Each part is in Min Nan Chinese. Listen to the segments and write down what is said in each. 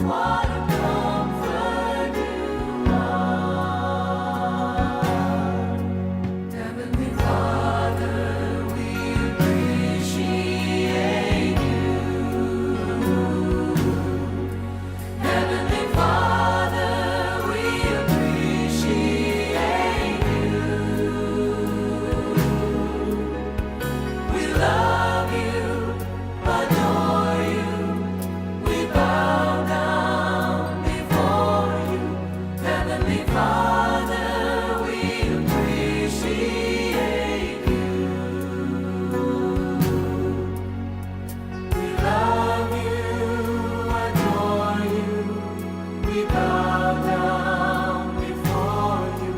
What a comfort you are. Heavenly Father, we appreciate you. Heavenly Father, we appreciate you. We love you, adore you. We bow down before you. Heavenly Father, we appreciate you. We love you, adore you. We bow down before you.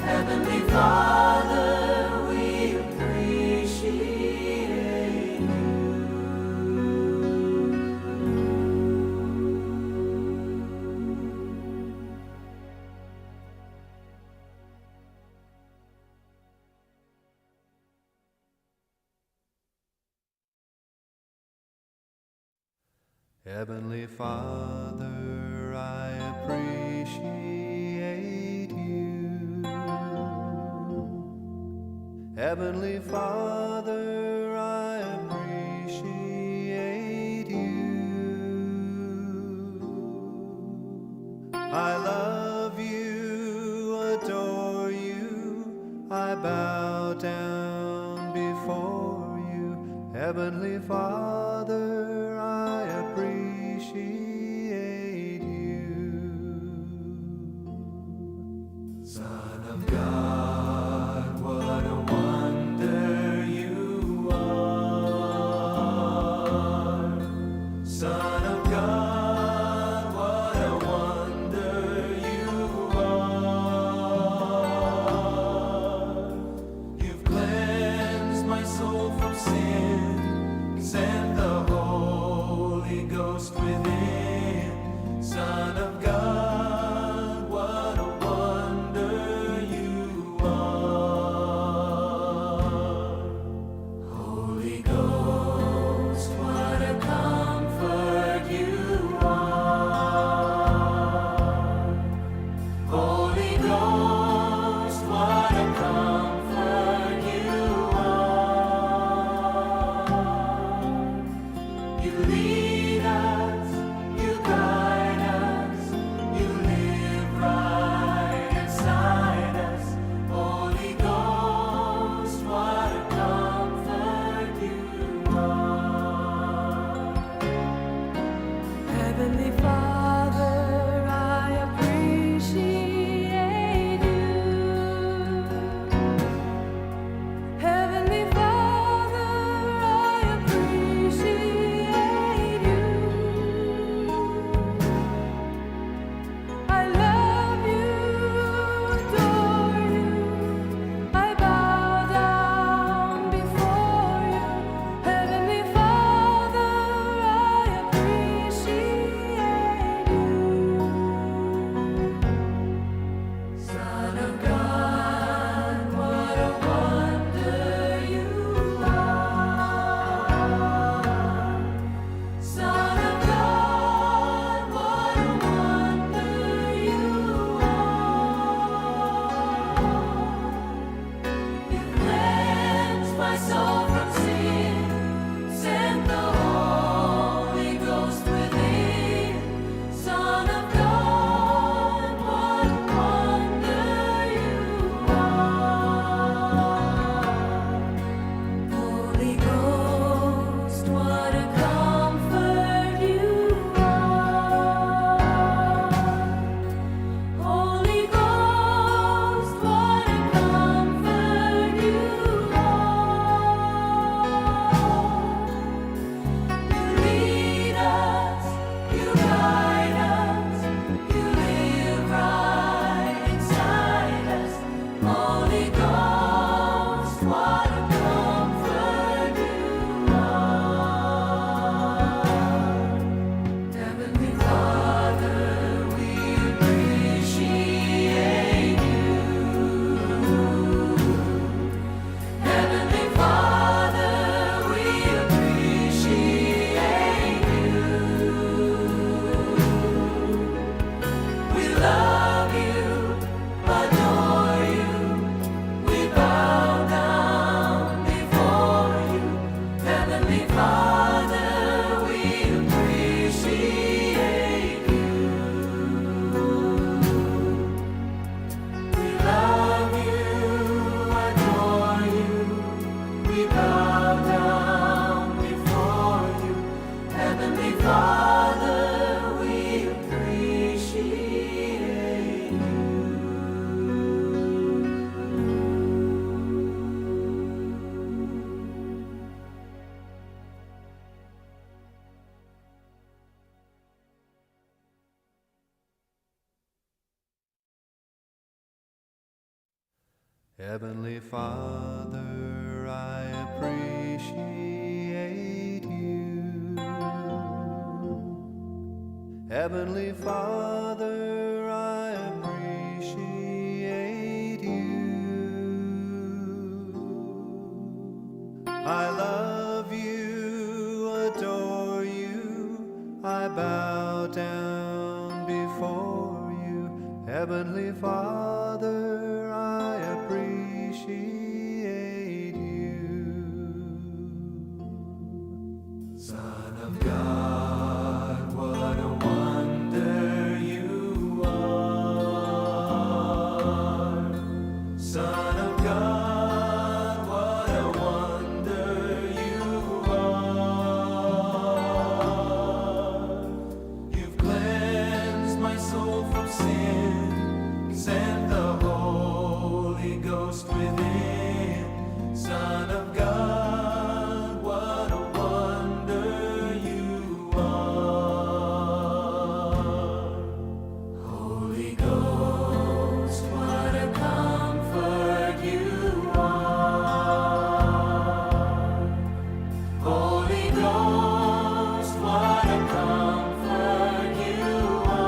Heavenly Father, we appreciate you. Heavenly Father, I appreciate you. Heavenly Father, I appreciate you. I love you, adore you, I bow down before you. Heavenly Father, I appreciate you. Son of God, what a wonder you are. Son of God, what a wonder you are. You've cleansed my soul from sin, sent the Heavenly Father, I appreciate you. Heavenly Father, I appreciate you. I love you, adore you, I bow down before you. Heavenly Father, I appreciate you. Son of God, what a wonder you are. Son of God, what a wonder you are. You've cleansed my soul from sin, sent the Holy Ghost within. Son of God, what a wonder you are. Holy Ghost, what a comfort you are. Holy Ghost, what a comfort you are.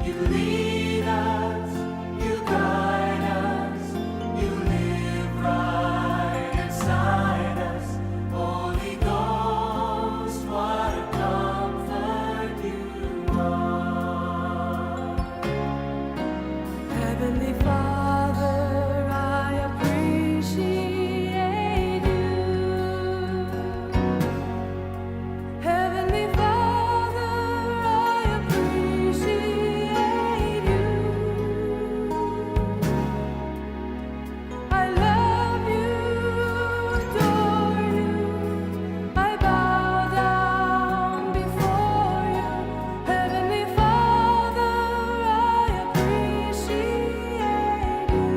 You lead us, you guide us, you live right inside us. Holy Ghost, what a comfort you are. Heavenly Father, I appreciate you. Heavenly Father, I appreciate you. I love you, adore you. I bow down before you. Heavenly Father, I appreciate you.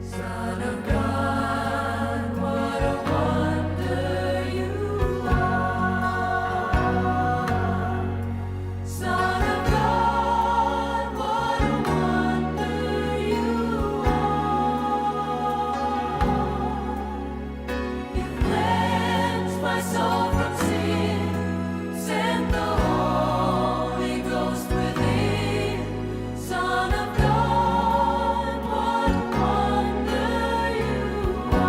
Son of God, what a wonder you are. Son of God, what a wonder you are. You cleansed my soul from sin, sent the Holy Ghost within. Son of God, what a wonder you are.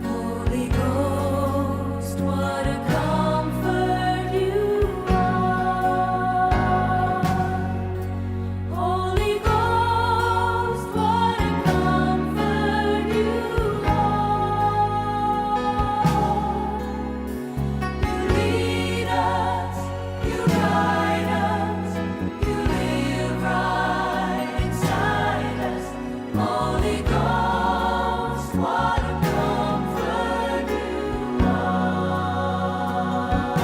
Holy Ghost, what a comfort you are. Holy Ghost, what a comfort you are. You lead us, you guide us, you live right inside us. Holy Ghost, what a comfort you are.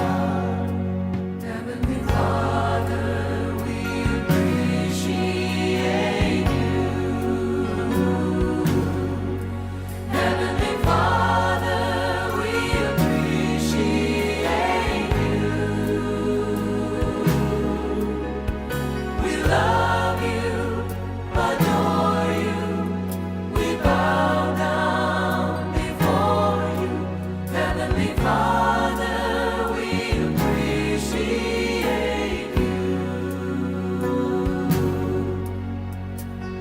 Heavenly Father, we appreciate you. Heavenly Father, we appreciate you. We love you, adore you. We bow down before you. Heavenly Father, we appreciate you.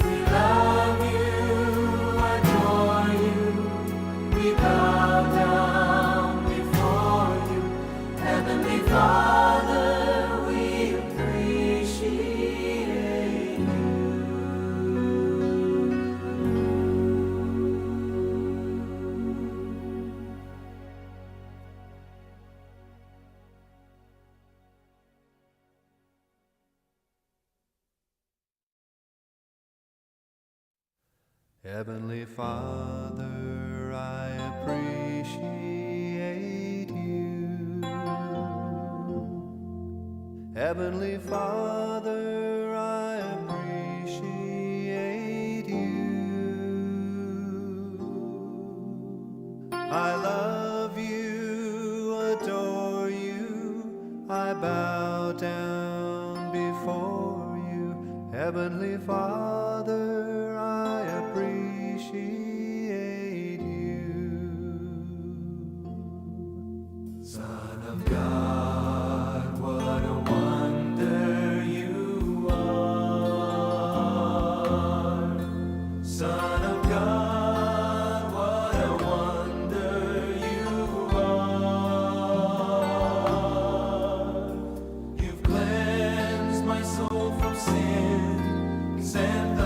We love you, adore you. We bow down before you. Heavenly Father, we appreciate you. Heavenly Father, I appreciate you. Heavenly Father, I appreciate you. I love you, adore you, I Heavenly Father, I appreciate you. Son of God, what a wonder you are. Son of God, what a wonder you are. You've cleansed my soul from sin, sent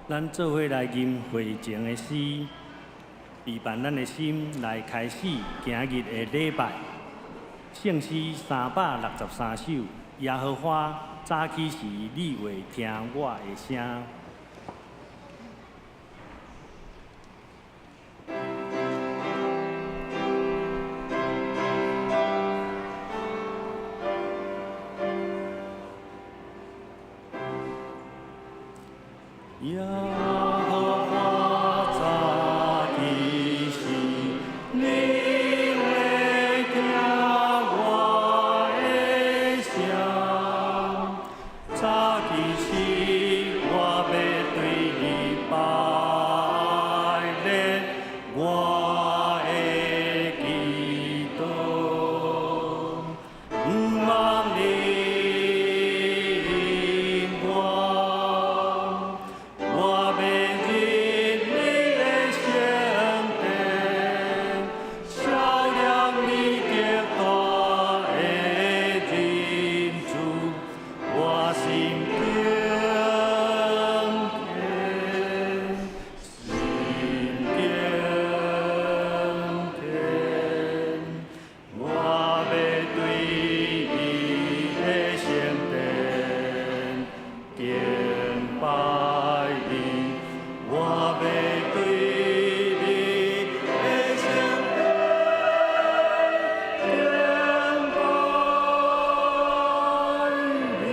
咱做伙來吟會前的詩，預辦咱的心來開始今日的禮拜。聖詩363首，耶和華早起時，你會聽我的聲。耶和華早起時，你會聽我的聲。早起時，我欲對你拜禮，我的祈禱。毋通你應我，我欲入你的聖殿，曉念你極大的仁慈，我心敬虔，心敬虔，我欲對你的聖殿敬拜你，我欲對你的聖殿敬拜你。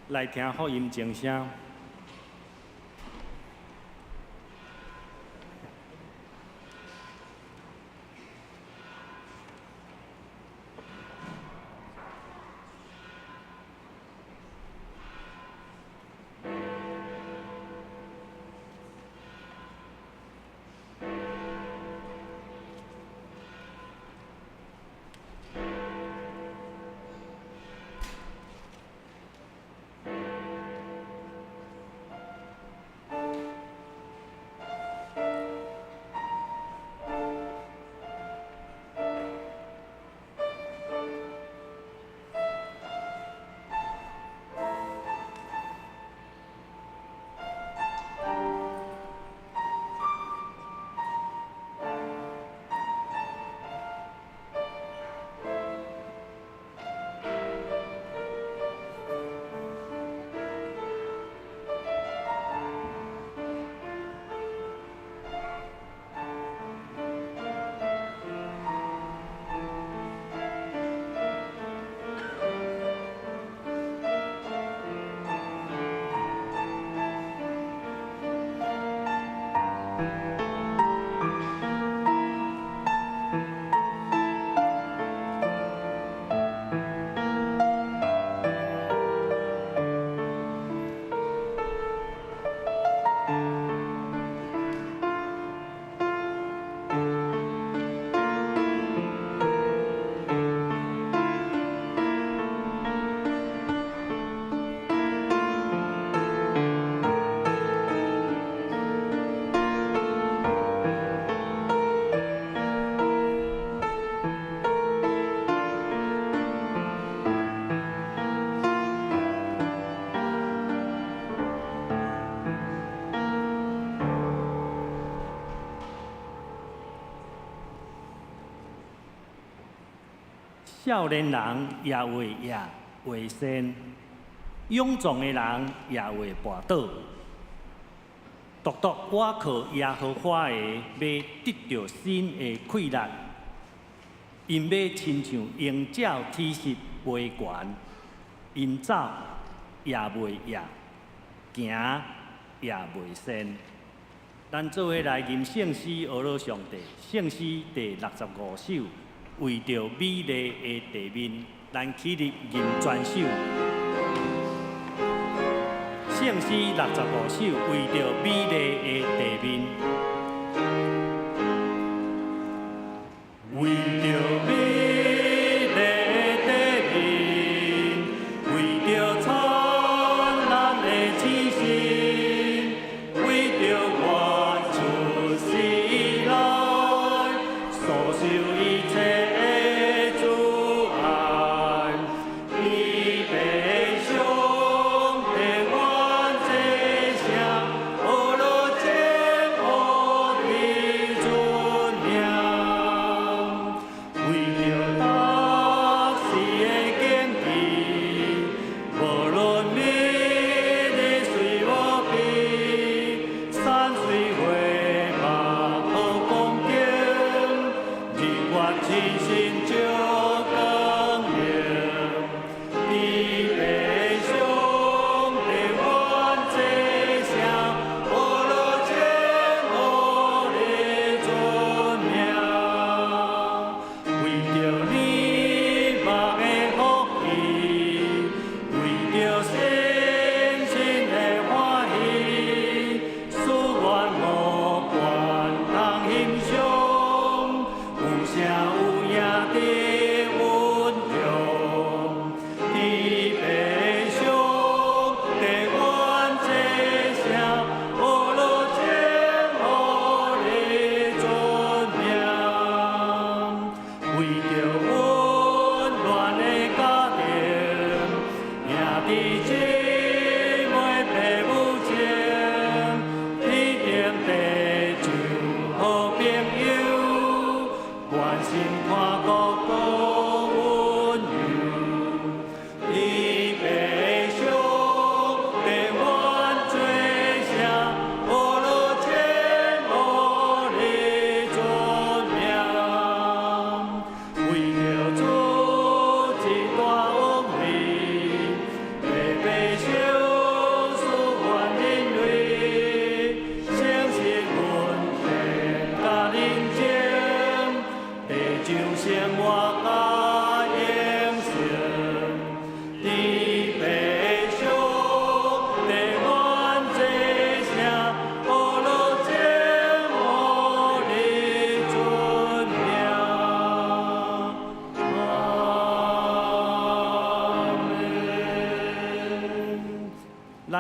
來聽福音靜聲。少年人也會野會鉎，勇壯的人也會跋倒。獨獨倚靠耶和華的，欲得著新的氣力。𪜶欲親像鷹照體翼飛懸，𪜶走也袂野，行也袂鉎。咱做伙來吟聖詩，呵咾上帝。聖詩第65首，為著美麗的地面，咱起立吟全首。聖詩65首，為著美麗的地面。為著美麗的地面，為著燦爛的星星，為著我出世來，所受一切的阻礙，伊欲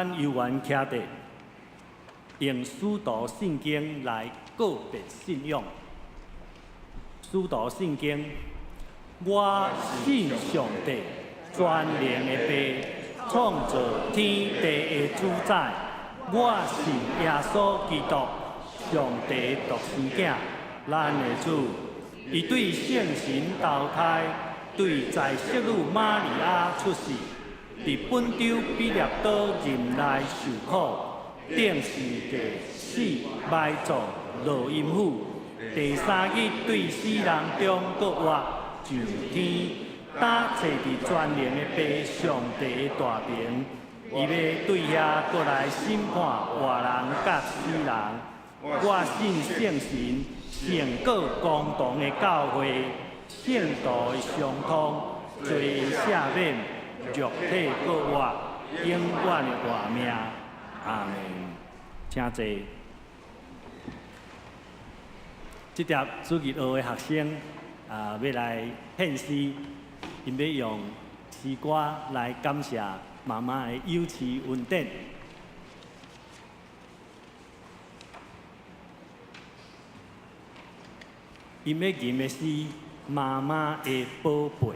咱猶原徛佇，用使徒信經來告別信仰。使徒信經，我信上帝，全能的父，創造天地的主宰。我信耶穌基督，上帝獨生囝，咱的主。伊對聖神投胎，對在聖女瑪利亞出世，佇本丟彼拉多任內受苦，釘十架死埋葬落陰府，第三日對死人中閣活上天，擔坐佇全能的父上帝的大爿，伊欲對遐閣來審判活人佮死人。我信聖神，聖過公同的教會，聖徒的相通，罪的赦免，肉體閣活，永遠的活命。阿門。請坐。這疊主日學的學生啊，欲來獻詩，𪜶欲用詩歌來感謝媽媽的幼賜恩典。𪜶欲吟的是媽媽的寶貝。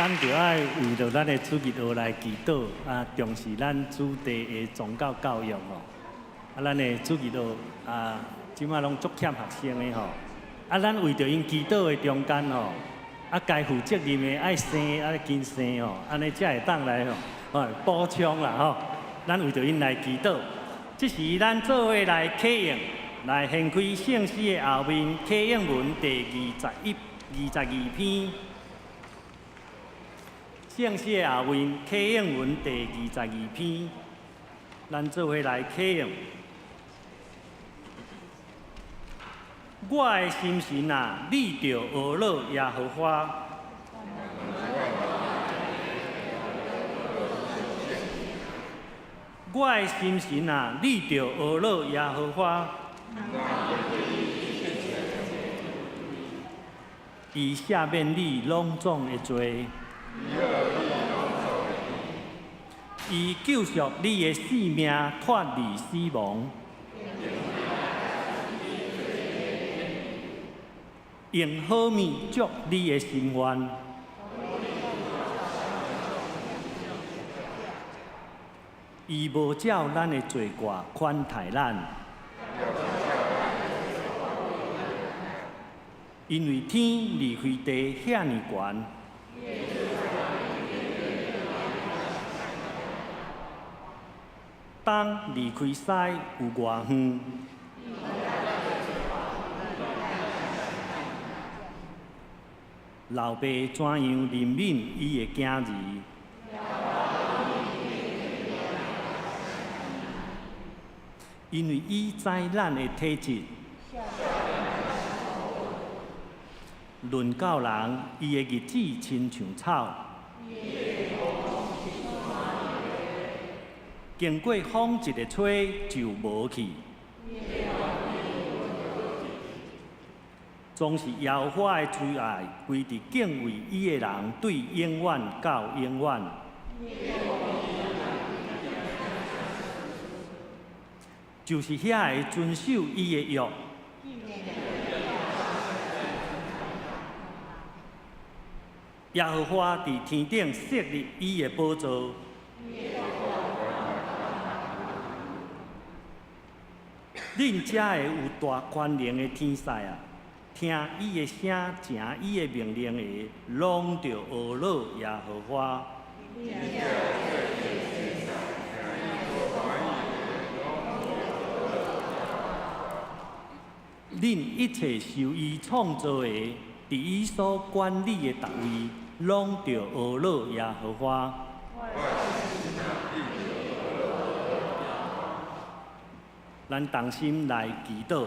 咱著愛為著咱的主日學來祈禱，啊，重視咱主題的宗教教育吼。啊，咱的主日學啊，這馬攏足欠學生的吼。啊，咱為著𪜶祈禱的中間吼，啊，該負責任的愛生，愛緊生吼，按呢才會當來吼，哦，補充啦吼。咱為著𪜶來祈禱，這時咱做伙來啟應，來掀開聖詩的後面啟應文第21、22篇。聖詩的後面啟應文第二十二篇，咱做伙來啟應。我的心神啊，你著呵咾耶和華。我的心神啊，你著呵咾耶和華。伊赦免你攏總的罪。伊救贖你的性命，脫離死亡。用好物足你的心願。伊無照咱的罪過款待咱，因為天離開地遐爾懸。東離開西有偌遠？老爸怎樣憐憫伊的囝兒？因為伊知咱的體質。論到人，伊的日子親像草，經過風一个吹就無去。總是耶和華的慈愛歸佇敬畏伊的人，對永遠到永遠。就是遐个遵守伊的約。耶和華佇天頂設立伊的寶座。恁遮个有大權能的天使啊，聽伊的聲，成伊的命令的，攏著呵咾耶和華。恁一切受伊創造的，佇伊所管理的逐位，攏著呵咾耶和華。咱同心來祈禱，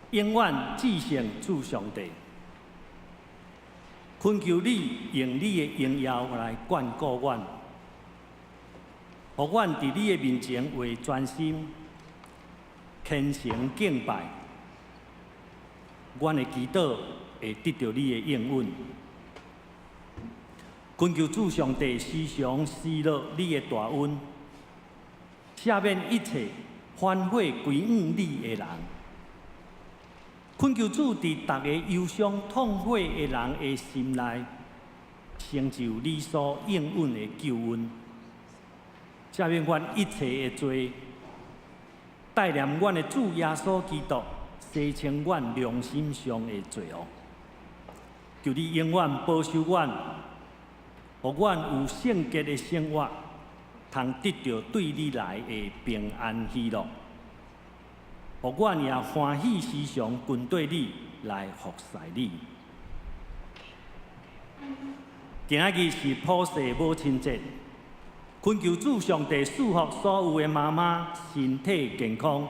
永遠至聖主上帝，懇求你用你的榮耀來眷顧阮，予阮佇你的面前會專心、虔誠敬拜。阮的祈禱會得著你的應允。懇求主上帝時常施落你的大恩，赦免一切反悔歸向你的人。懇求主佇逐个憂傷痛悔的人的心內，成就你所應允的救恩，赦免阮一切的罪，帶領阮的主耶穌基督洗清阮良心上的罪惡。求你永遠保守阮，予阮有聖潔的生活，通得著對你來的平安喜樂。予阮也歡喜時常跟綴你來服侍你。今仔日是普世母親節，懇求主上帝賜福所有的媽媽身體健康、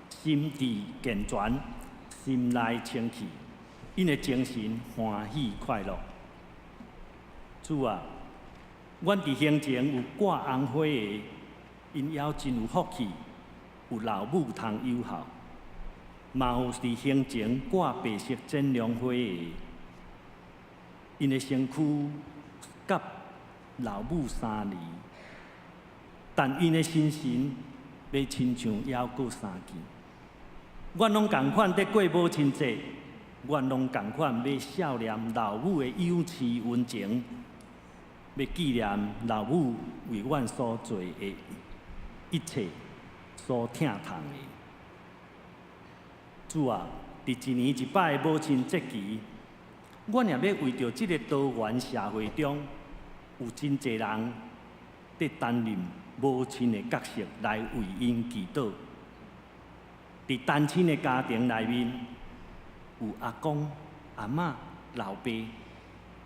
心智健全、心內清氣，𪜶的精神歡喜快樂。主啊，阮佇胸前有掛紅花的，𪜶猶真有福氣，有老母通有孝；嘛有佇胸前掛白色剪龍花的，𪜶的身軀佮老母相離，但𪜶的心神欲親像猶閣相見。阮攏仝款佇過母親節，阮攏仝款欲數念老母的養飼恩情，欲紀念老母為阮所做的一切，所疼痛的。主啊，佇一年一擺的母親節期，阮也欲為著這个多元社會中，有真濟人佇擔任母親的角色來為𪜶祈禱。佇單親的家庭內面，有阿公、阿嬤、老爸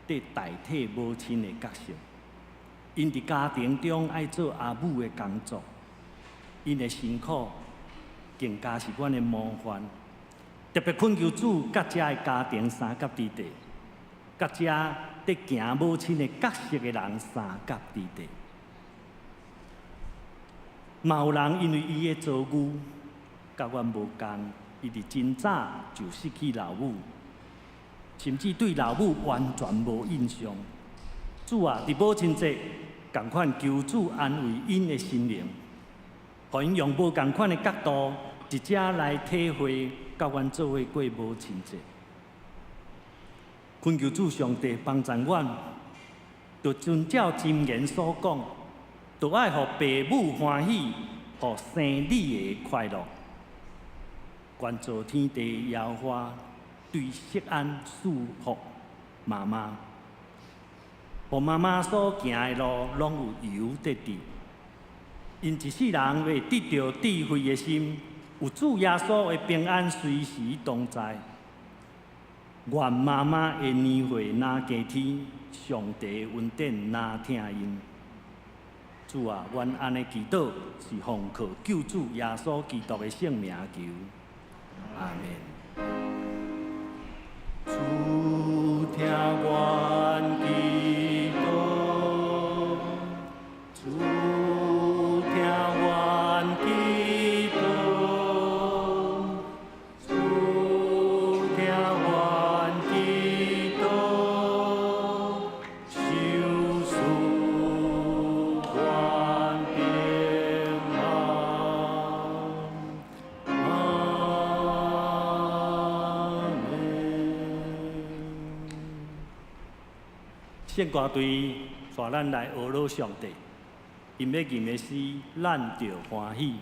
佇代替母親的角色，𪜶佇家庭中愛做阿母的工作，𪜶的辛苦更加是阮的模範。特別懇求主，佮遮的家庭相佮之地，佮遮佇行母親的角色的人相佮之地。嘛有人因為伊的遭遇，佮阮無仝，伊佇真早就失去老母，甚至對老母完全無印象。主啊，佇母親節，仝款求主安慰𪜶的心靈，予𪜶用無仝款的角度，一齊來體會，佮阮做伙過母親節。懇求主上帝幫助阮，就遵照箴言所講，著愛予爸母歡喜，予生你的快樂。願造天地耶和華對錫安賜福媽媽，予媽媽所行的路攏有油得滴。𪜶一世人會得著智慧的心，有主耶穌的平安隨時同在。願媽媽的年歲若加添，上帝的恩典若疼𪜶。主啊，阮按呢祈禱是奉靠救主耶穌基督的聖名求。阿們。主聽阮祈禱，主聽阮祈禱，主聽阮祈禱，賞賜阮平安。阿們。聖歌隊帶咱來呵咾上帝，𪜶欲吟的詩，咱著歡喜。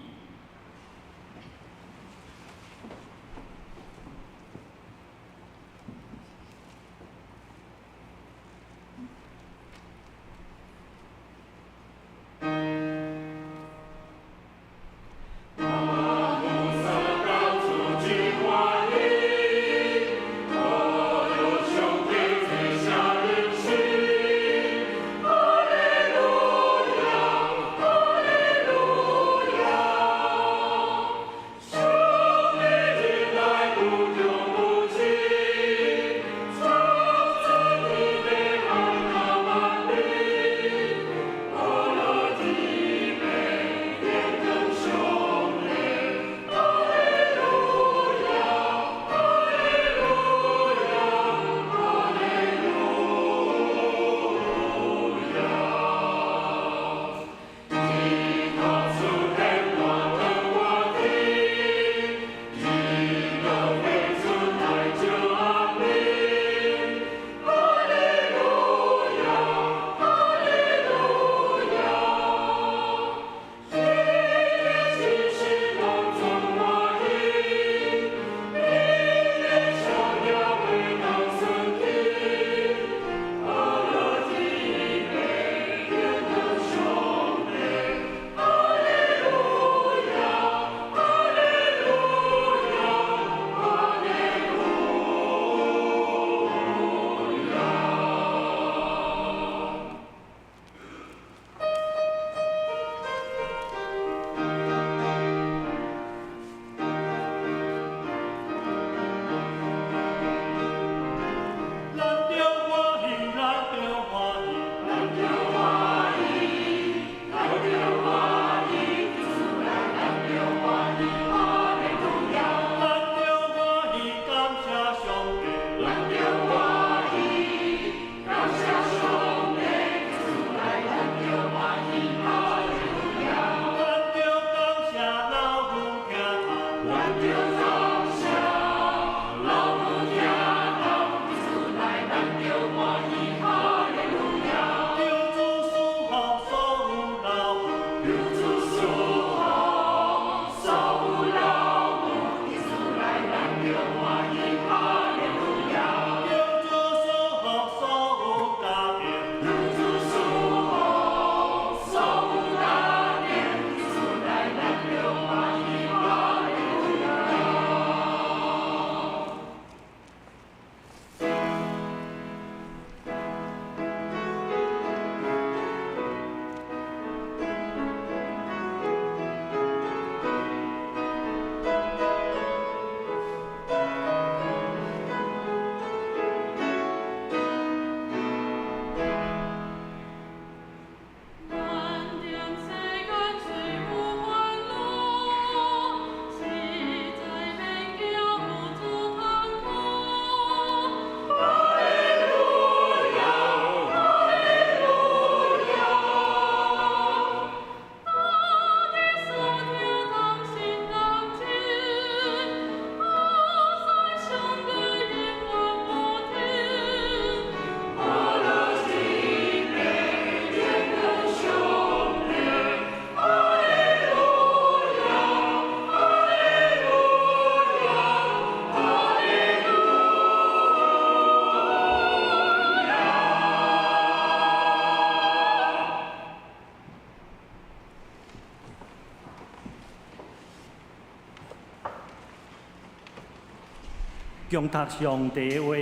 恭讀上帝的話，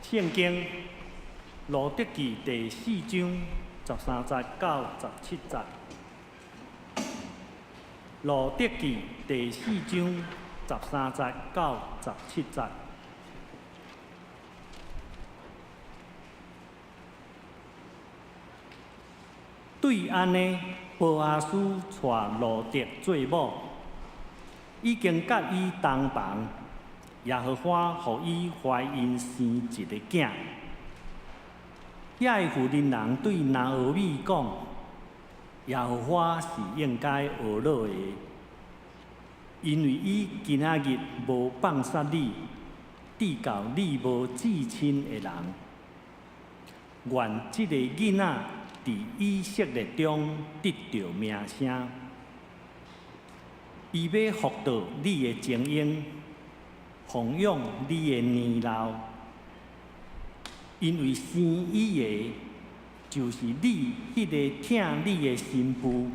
聖經路得記第四章十三節到十七節。路得記第四章十三節到十七節。對按呢，波阿斯娶路得做某，已經佮伊同房。耶和華予伊懷孕生一个囝。遐个婦人人對拿俄米講：耶和華是應該呵咾的，因為伊今仔日無放殺你，至到你無至親的人。願這个囡仔佇以色列中得著名聲。伊欲復倒你的精英，奉養你的年老，因為生伊的，就是你彼个疼你的新婦，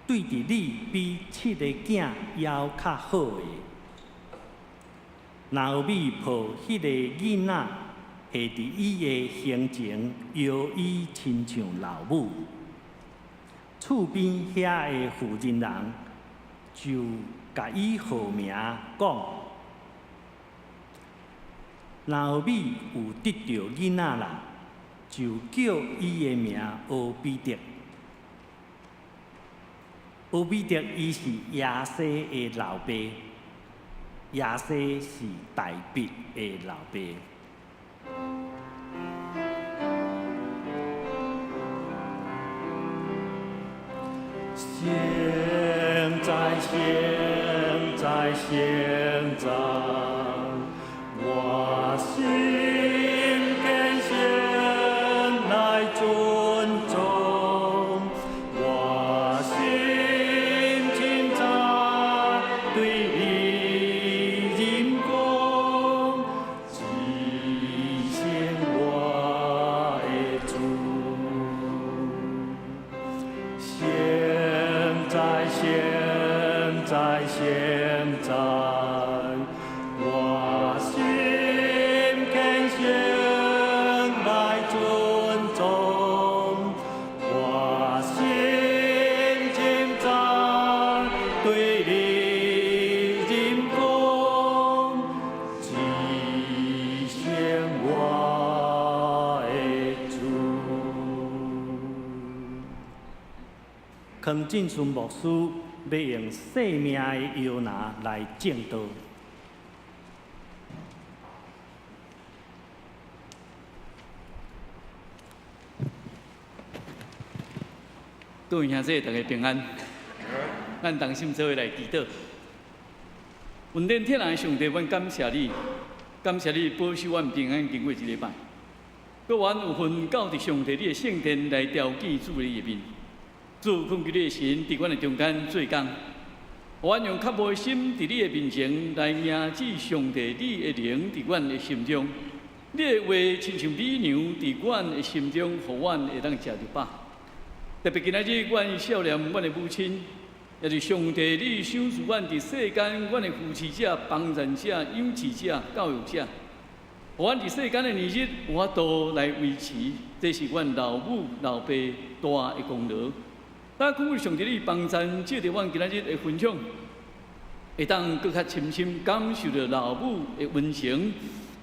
對佇你比七个囝猶較好的。拿俄米抱彼个囡仔，下佇伊的胸前，搖伊親像老母。厝邊遐个婦人人就共伊號名講：拿俄米有得著囡仔啦，就叫伊的名俄比得。俄比得伊是耶西的老爸，耶西是大衛的老爸。現在，現在，現在，我心虔誠來尊崇，我心稱讚對你認講，至聖我的主。現在，現在，現在，我心虔誠來尊崇，我心稱讚對你認講，至聖我的主。康進順牧師欲用生命的搖籃來證道。各位兄弟，大家平安。咱同心做伙來祈禱。恩典天父上帝，阮感謝你，感謝你保守阮平安經過一禮拜。閣阮有份到佇上帝你的聖殿來朝見主你的面。主，懇求你的神佇阮的中間做工，予阮用渴慕的心佇你的面前來迎接上帝你的靈佇阮的心中。你的話親像米糧佇阮的心中，予阮會當食著飽。特別今仔日，阮少年阮的母親，也是上帝你賞賜阮佇世間，阮的扶持者、幫贊者、養育者、教育者，予阮佇世間的年日有法度來維持，這是阮老母老爸大的功勞。但懇求上帝你幫贊，藉著阮今仔日的分享，會當閣較深深感受著老母的溫情，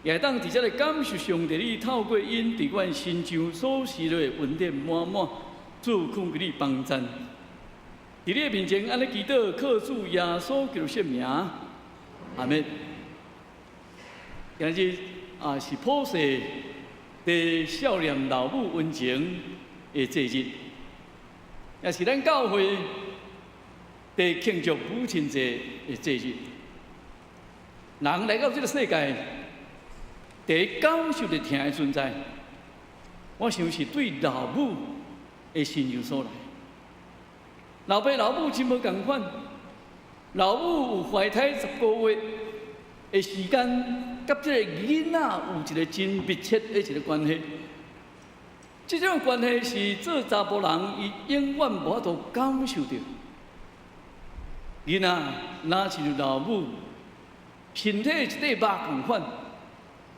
也會當直接來感受上帝你透過𪜶佇阮身上所施落的恩典滿滿。主懇求你幫贊，佇你的面前按呢祈禱，靠主耶穌基督聖名，阿們。今日啊是普世佇少年老母溫情的節日，也是咱教會佇慶祝母親節的節日。人來到這個世界，第一感受著疼的存在，我想是對老母的身上所來。老爸老母真無仝款，老母有懷胎十個月的時間，佮這個囡仔有一個真密切的一個關係。這種關係是做查埔人，伊永遠無法度感受著。囡仔若親像老母，身體一塊肉仝款，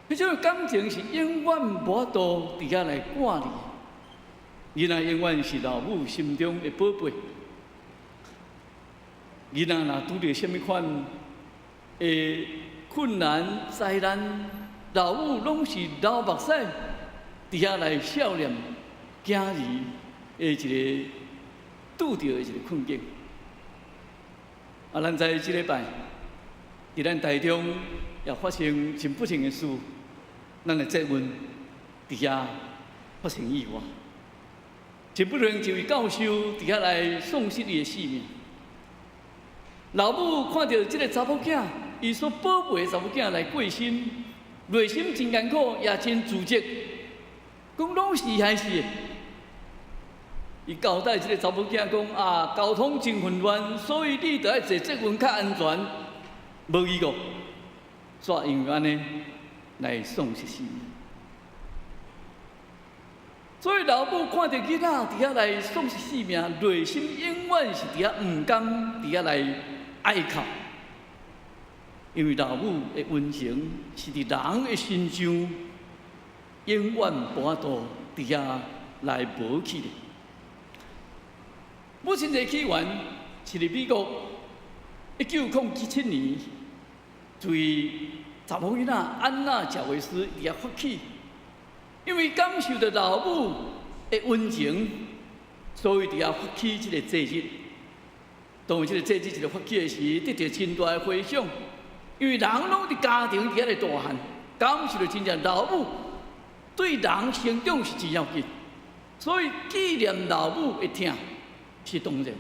彼種感情是永遠無法度佇遐來割裂。囡仔永遠是老母心中的寶貝。囡仔若拄著啥物款的困難災難，老母攏是流目屎，佇遐來孝念囝兒的一个拄著的一个困境。啊，咱知這禮拜佇咱台中也發生真不幸的事，咱的捷運佇遐發生意外，真不幸一位教授佇遐來喪失伊的性命。老母看著這个查某囝，伊所寶貝的查某囝來過身，內心真艱苦，也真自責，講攏是伊害死的。伊交代這个查某囝講啊，交通真混亂，所以你著愛坐捷運較安全。無疑過，煞因為按呢來喪失性命。所以老母看著囡仔佇遐來喪失性命，內心永遠是佇遐毋甘，佇遐來哀哭。因為老母的溫情是佇人的身上永遠無法度佇遐來無去的。母親節起源是佇美國1907年，對查某囡仔安娜賈維斯佇遐發起，因為感受著老母的溫情，所以佇遐發起這个節日。當這个節日一個發起的時，得著真大的迴響，因為人攏佇家庭佇遐咧大漢，感受著真正老母對人成長是真要緊，所以紀念老母的疼是當然。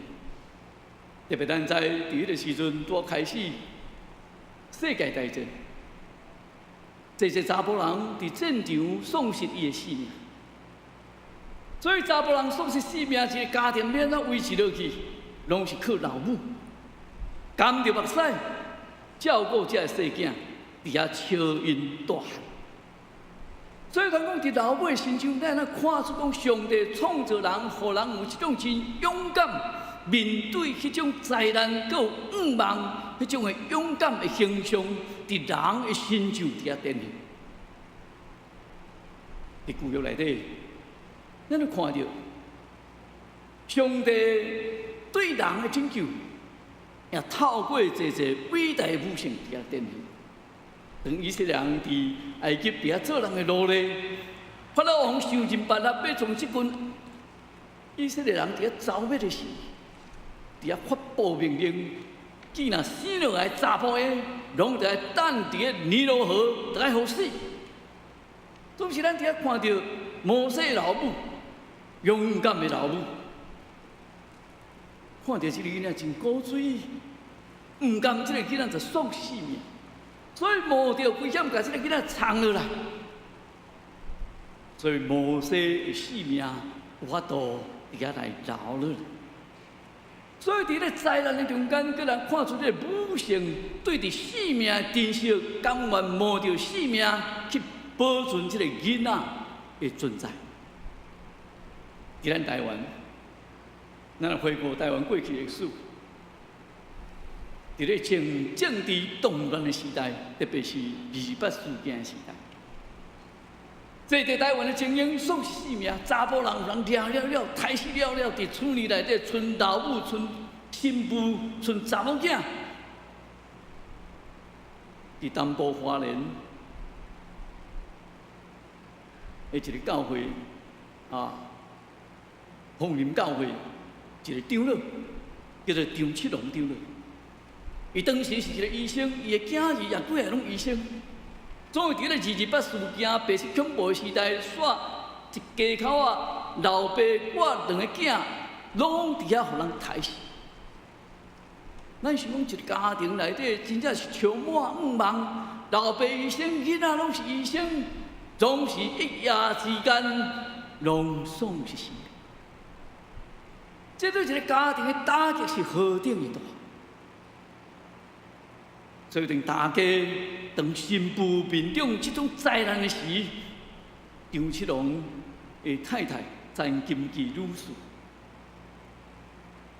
特別咱知佇彼个時陣拄開始世界大戰，濟濟查埔人佇戰場喪失伊的性命，所以查埔人喪失性命，一个家庭欲按怎維持落去，攏是靠老母，含著目屎照顧這个細囝，佇遐笑𪜶大漢。所以講，佇老母的身上，咱會看出講，上帝創造人，予人有這種真勇敢面對彼種災難，閣有願望，彼種的勇敢的形象，佇人的身上佇遐展現。佇舊約內底，咱就看著上帝對人的拯救，也透過濟濟偉大的母性佇遐展現。當以色列人佇埃及佇遐做人的奴隸，法老王想盡辦法欲將這群以色列人佇遐剿滅的時，佇遐發布命令，見若生落來查埔的，攏著愛擲佇个尼羅河，著愛予死。總是咱佇遐看著摩西老母，勇敢的老母，看著這个囡仔真古錐，毋甘這个囡仔就喪性命，所以冒著危險，共這个囡仔藏落來。所以摩西的性命有法度佇遐來留落來。所以佇咧災難的中間，閣人看出這個母性對佇性命的珍惜，甘願冒著性命去保存這个囡仔的存在。佇咱台灣，咱來回顧台灣過去歷史，佇咧政治動亂的時代，特別是二二八事件的時代，這佇台灣的精英喪失性命，查埔人予人掠了了，刣死了了，佇厝裡內底，賰老母、賰新婦、賰查某囝，佇東部花蓮的一個教會啊，鳳林教會一個長老，叫做張七龍長老。伊當時是一個醫生，伊的囝兒也幾个攏醫生。總是佇咧二二八事件白色恐怖的時代，煞一家口啊，老爸我兩個囝，攏佇遐予人刣死。咱想講一個家庭內底，真正是充滿願望，老爸醫生，囡仔攏是醫生，總是一夜之間攏喪失性命。這對一個家庭的打擊是何等的大！所以當大家當新婦面對這種災難的時，張七龍的太太陳金記女士，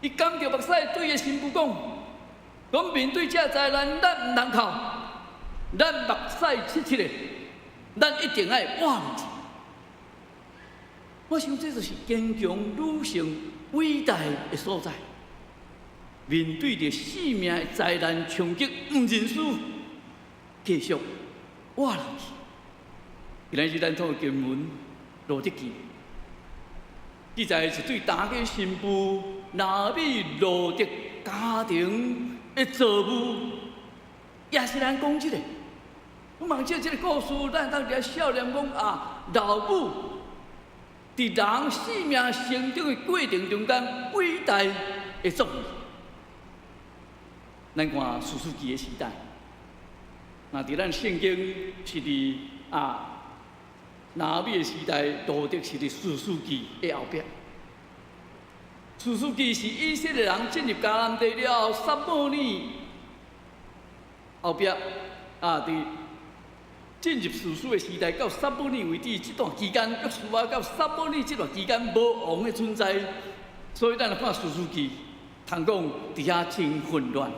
伊含著目屎對伊的新婦講：講面對這災難，咱毋通哭，咱目屎拭拭的，咱一定愛活落去。我想這就是堅強女性偉大的所在。面對著生命的災難衝擊，毋認輸，繼續活落去。今日咱讀的經文《路得記》，記載一對大家新婦拿米路得家庭的造物，也是咱講這個。我望這這個故事，咱當佇遐少年講啊，老母佇人生命成長的過程中間，偉大的作用。咱看士師記的時代，那佇咱聖經是佇啊拿米的時代，路得是佇士師記的後壁。士師記是以色列人進入迦南地了後，撒母耳後壁啊，佇進入士師的時代到撒母耳為止這段期間，約書亞到撒母耳這段期間無王的存在，所以咱來看士師記，通講佇遐真混亂。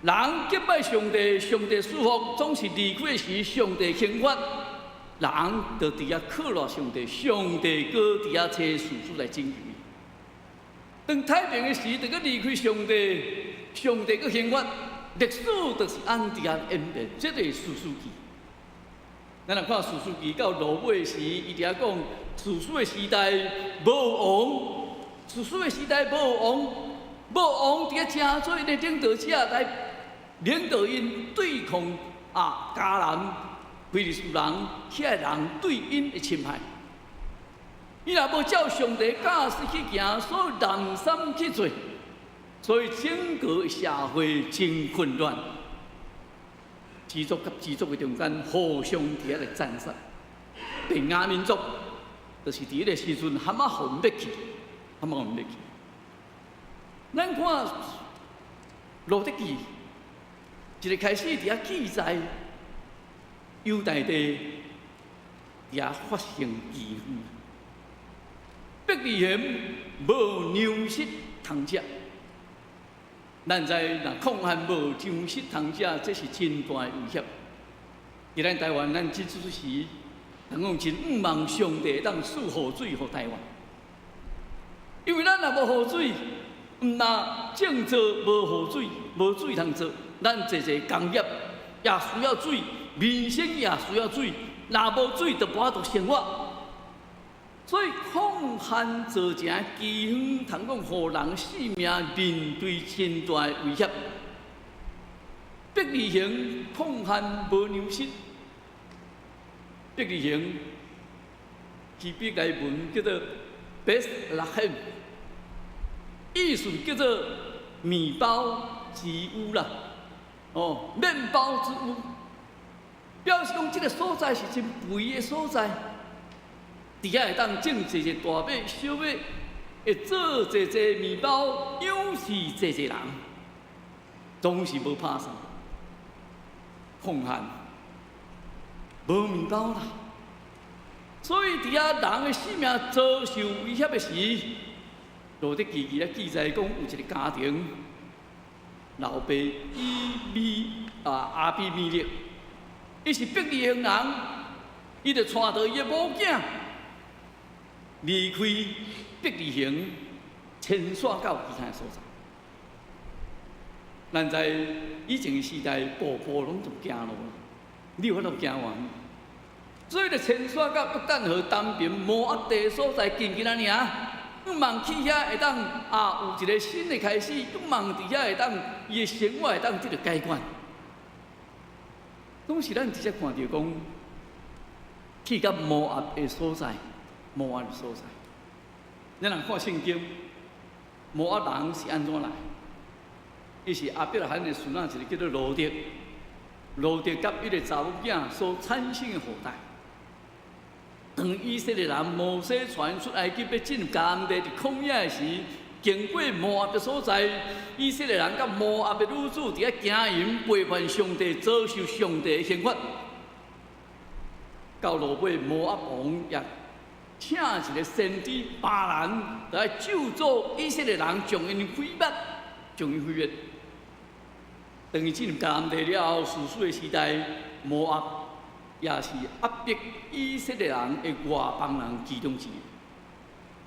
人敬拜上帝，上帝賜福，總是離開時，上帝懲罰。人就佇遐靠賴上帝，上帝閣佇遐差士師來拯救伊。當太平的時，就閣離開上帝，上帝閣懲罰。歷史就是按佇遐演變，這個士師記。咱若看士師記到落尾時，伊佇遐講士師的時代無王，士師的時代無王，無王佇遐成做𪜶的領導者來領導𪜶對抗啊迦南、非利士人遐個人對𪜶的侵害。伊若無照上帝教示去行，所以濫心去做，所以整個社會真混亂。支族佮支族的中間互相佇遐來戰殺。便雅憫族就是佇彼個時陣，含仔予滅去，含仔予滅去。咱看路得記，一個開始佇遐記載猶大地佇遐發生饑荒，伯利恆無糧食通食。咱知若抗旱無糧食通食，這是真大的威脅。佇咱台灣，咱這陣時，通講真向望上帝會當賜雨水予台灣，因為咱若無雨水，毋但種作無雨水，無水通做，咱濟濟工業也需要水，民生也需要水，若無水就無法度生活。所以抗旱造成饑荒，通講予人性命面對真大的威脅。伯利恆抗旱無糧食，伯利恆希伯來文叫做 Beth Lechem，意思叫做麵包之屋啦，哦，麵包之屋，表示講這個所在是真肥的所在。佇遐會當種濟濟大麥、小麥，會做濟濟麵包，養死濟濟人，總是無拍算。抗旱，無麵包啦。所以佇遐人的性命遭受威脅的時，路得記記咧記載講有一個家庭，老爸以米啊亞比米勒，伊是伯利恆人，伊就帶著伊的某囝離開伯利恆，遷徙到其他所在。咱在以前的時代，步步攏總行路，你有法度行完。所以就遷徙到約旦河東邊摩押地所在，近近仔爾，向望去遐會當啊有一個新的開始，向望佇遐會當伊的生活會當得著解決。總是咱直接看著講，去到摩押的所在，摩押的所在。咱若看聖經，摩押人是按怎來？伊是亞伯拉罕的孫仔，一個叫做羅得，羅得佮伊個查某囝所產生的後代。當以色列人摩西傳出埃及欲進入迦南地佇曠野的時，經過摩押的所在，以色列人佮摩押的女子佇遐奸淫，背叛上帝，遭受上帝的刑罰。到落尾，摩押王也請一個先知巴蘭來咒詛以色列人，將𪜶毀滅，將𪜶毀滅。當伊進入迦南地了後，士師的時代，摩押也是壓迫以色列人的外邦人其中之一。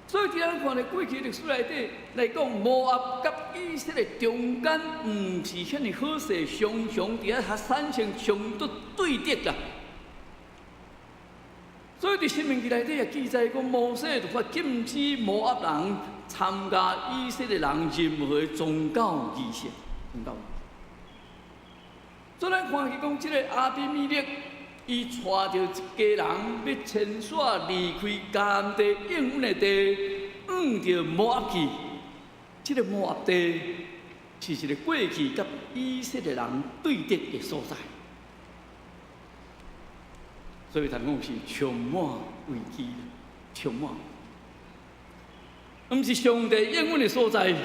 所以，佇咱看咧過去歷史內底來講，摩押佮以色列中間毋是遐爾好勢，常常佇遐產生衝突對立啦。所以佇申命記內底也記載講，摩西就發禁止摩押人參加以色列人任何宗教儀式。宗教儀式。所以咱看見講，這个亞比米勒，伊帶著一家人欲遷徙離開迦南地應允的地，往著摩押去。這个摩押地是一个過去佮以色列人對敵的所在，所以通講是充滿危機，充滿。毋是上帝應允的所在，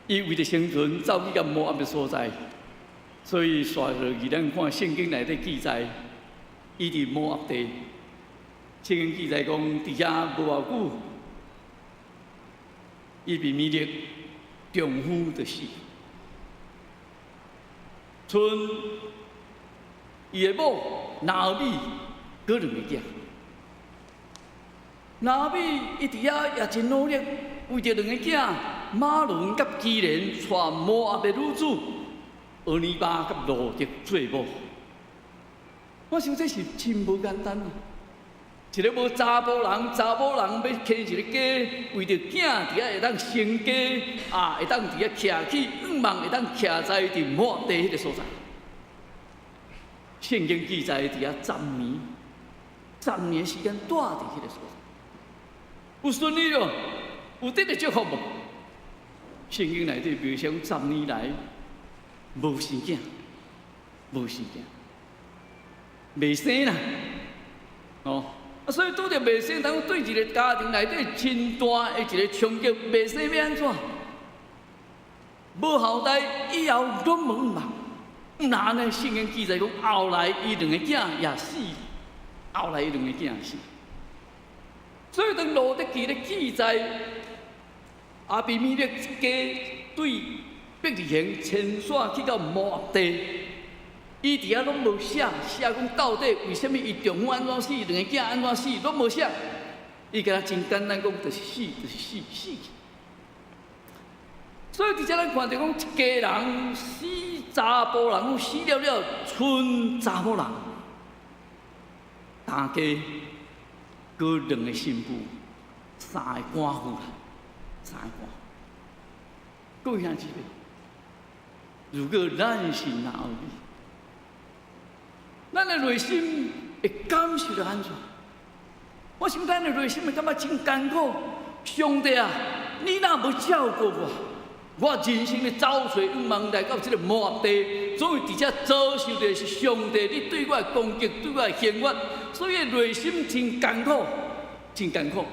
伊為著生存，走去佮摩押的所在。所以，紲落去咱看聖經內底記載，伊佇摩押地。聖經記載講，佇遐無偌久，亞比米勒丈夫就死，賰伊的某拿俄米閣兩个囝。拿俄米伊佇遐也真努力，為著兩个囝瑪倫佮基連，娶摩押的女子俄尼巴佮路得做某。我想這是真無簡單啊！一个無查埔人，查某人欲牽一个家，為著囝佇遐會當成家，啊，會當佇遐徛起，向望會當徛在佇摩押地彼个所在。聖經記載佇遐十年，10年時間蹛佇彼个所在。有順利囉，有得著祝福無？聖經內底描寫十年來無生囝，無生囝，袂生啦，哦，啊，所以拄著袂生，當對一個家庭內底真大的一個衝擊，袂生欲按怎？無後代以後攏無望。毋若按呢，聖經記載講，後來伊兩個囝也死，後來伊兩個囝也死。所以當路得記咧記載，亞比米勒一家對伯利恆遷徙去到摩押地，伊佇遐攏無寫，寫講到底為啥物伊丈夫按怎死，兩個囝按怎死，攏無寫。伊敢若真簡單講，就是死，就是死，死去。所以佇遮咱看著講，一家人死查埔人，死了了，賰查某人，大家閣兩個新婦，三个寡婦啦，三个寡婦。各位兄姊妹，如果咱是拿俄米，咱的內心會感受著按怎？我想咱的內心會感覺真艱苦。上帝啊，你若無照顧我，我人生咧走揣向望來到這个摩押地，總會佇遮遭受的是上帝你對我的攻擊，對我的刑罰，所以內心真艱苦，真艱苦。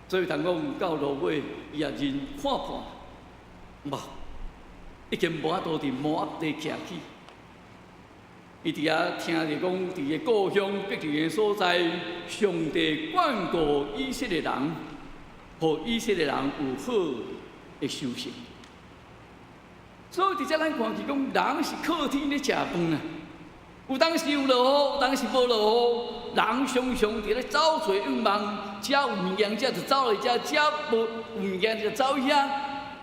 所以通講到落尾，伊也認看破，無已經無法度佇摩押地徛起。伊佇遐聽著講，佇个故鄉伯利恆所在，上帝眷顧以色列人，予以色列人有好的收成。所以佇遮咱看見講，人是靠天咧食飯啊。有當時有落雨，有當時無落雨，人常常佇咧走揣向望，遮有物件，遮就走來遮，遮無物件就走遐。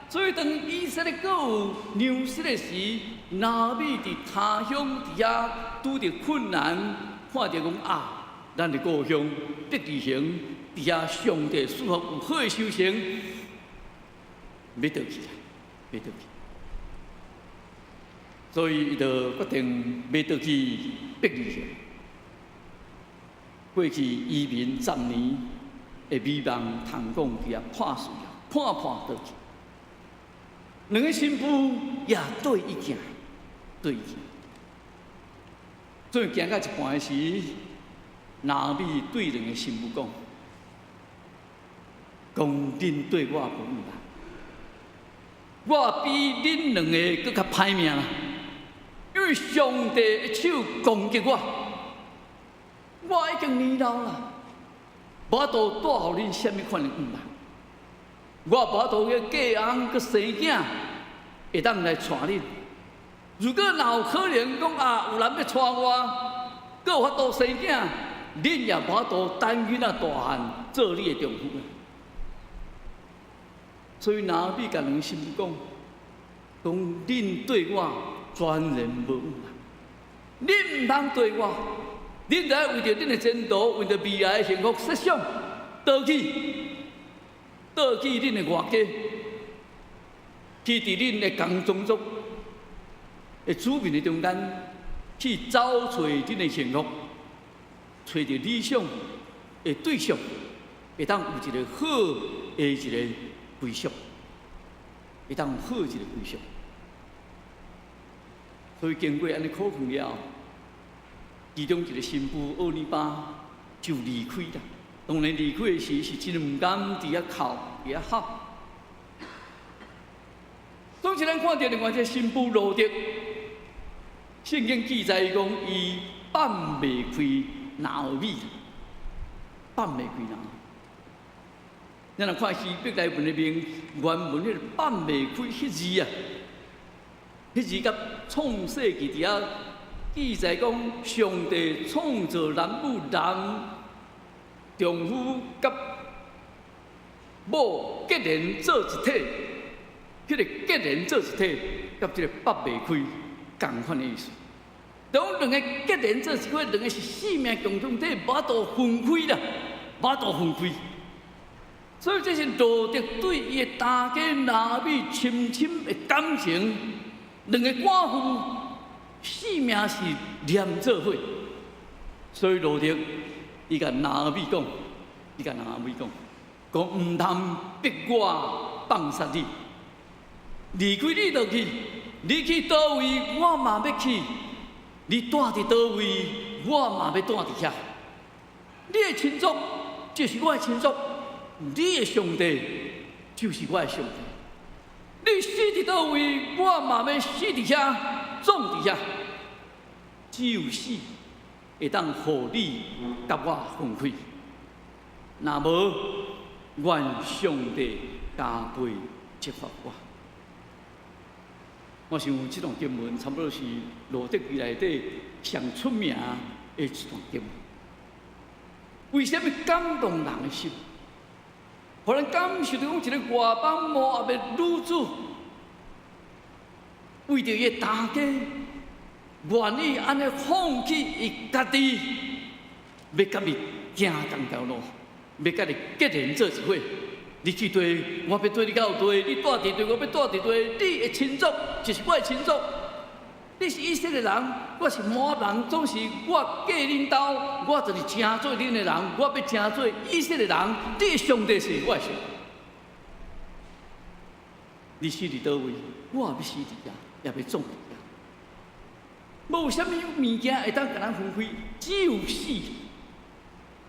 所以當以色列閣有糧食的時，拿俄米佇他鄉佇遐拄著困難，看著講啊，咱的故鄉伯利恆佇遐上帝賜福有好的收成，欲倒去啦，欲倒去。所以伊就決定欲倒去伯利恆。過去移民十年的美夢，通講佇遐破碎啊，破破倒去。兩个新婦也綴伊行，綴伊行。所以行到一半的時，拿俄米對兩个新婦講：講恁對我無毋我比恁兩个閣較歹命啦，因為上帝的手攻擊我，我已經年老啦，無法度帶予恁啥物款的向望，我無法度去嫁翁閣生囝。會當來帶恁。如果若有可能講啊，有人欲娶我，閣有法度生囝，恁也無法度等囡仔大漢做你的丈夫。所以拿俄米共兩个新婦講，講恁對我全然無有啦，恁毋通對我，恁著愛為著恁的前途，為著未來的幸福設想，倒去，倒去恁的外家，去佇恁的仝宗族的子民的中間，去找揣恁的幸福，揣著理想的對象，會當有一个好的一个歸宿，會當有好一个歸宿。所以經過按呢苦勸了後，其中一个新婦奧尼巴就離開啦。當然離開的時是真毋甘，佇遐哭，佇遐哭。總是咱看著另外一个新婦路得，聖經記載講伊放袂開拿俄米，放袂開拿俄米。咱若看希伯來文的原文，彼个放袂開彼字啊，彼字佮創世記佇遐記載講，上帝創造男女男丈夫佮某結連做一體，彼个結連做一體，佮這个放袂開仝款的意思。當兩个結連做一體，兩个是生命共同體，無法度分開啦，無法度分開。所以這是路得對伊的大家拿俄米深深的感情，兩个寡婦性命是連做伙。所以路得伊共拿俄米講，伊共拿俄米講，講毋通逼我放殺你，離開你就去，你去佗位，我嘛欲去；你蹛佇佗位，我嘛欲蹛佇遐。你的親族就是我的親族。你的上帝就是我的上帝。你死佇佗位，我嘛欲死佇遐，葬佇遐。只有死會當予你佮我分開。若無，願上帝加倍責罰我。我想這段經文差不多是路得記內底上出名的一段經文。為啥物感動人的心？予咱感受著講一个外邦摩押的女子，為著伊的大家，願意按呢放棄伊家己，欲佮伊行仝條路，欲佮伊結連做一伙。你去佗，我欲綴你到佗；你蹛佇佗，我欲蹛佇佗。你的親族就是我的親族。你是以色列人，我是摩押人，總是我嫁恁兜，我就是成做恁的人，我欲成做以色列人。你的上帝是我的上帝。你死佇佗位，我也欲死佇遐，也欲葬佇遐。無啥物物件會當共咱分開，只有死。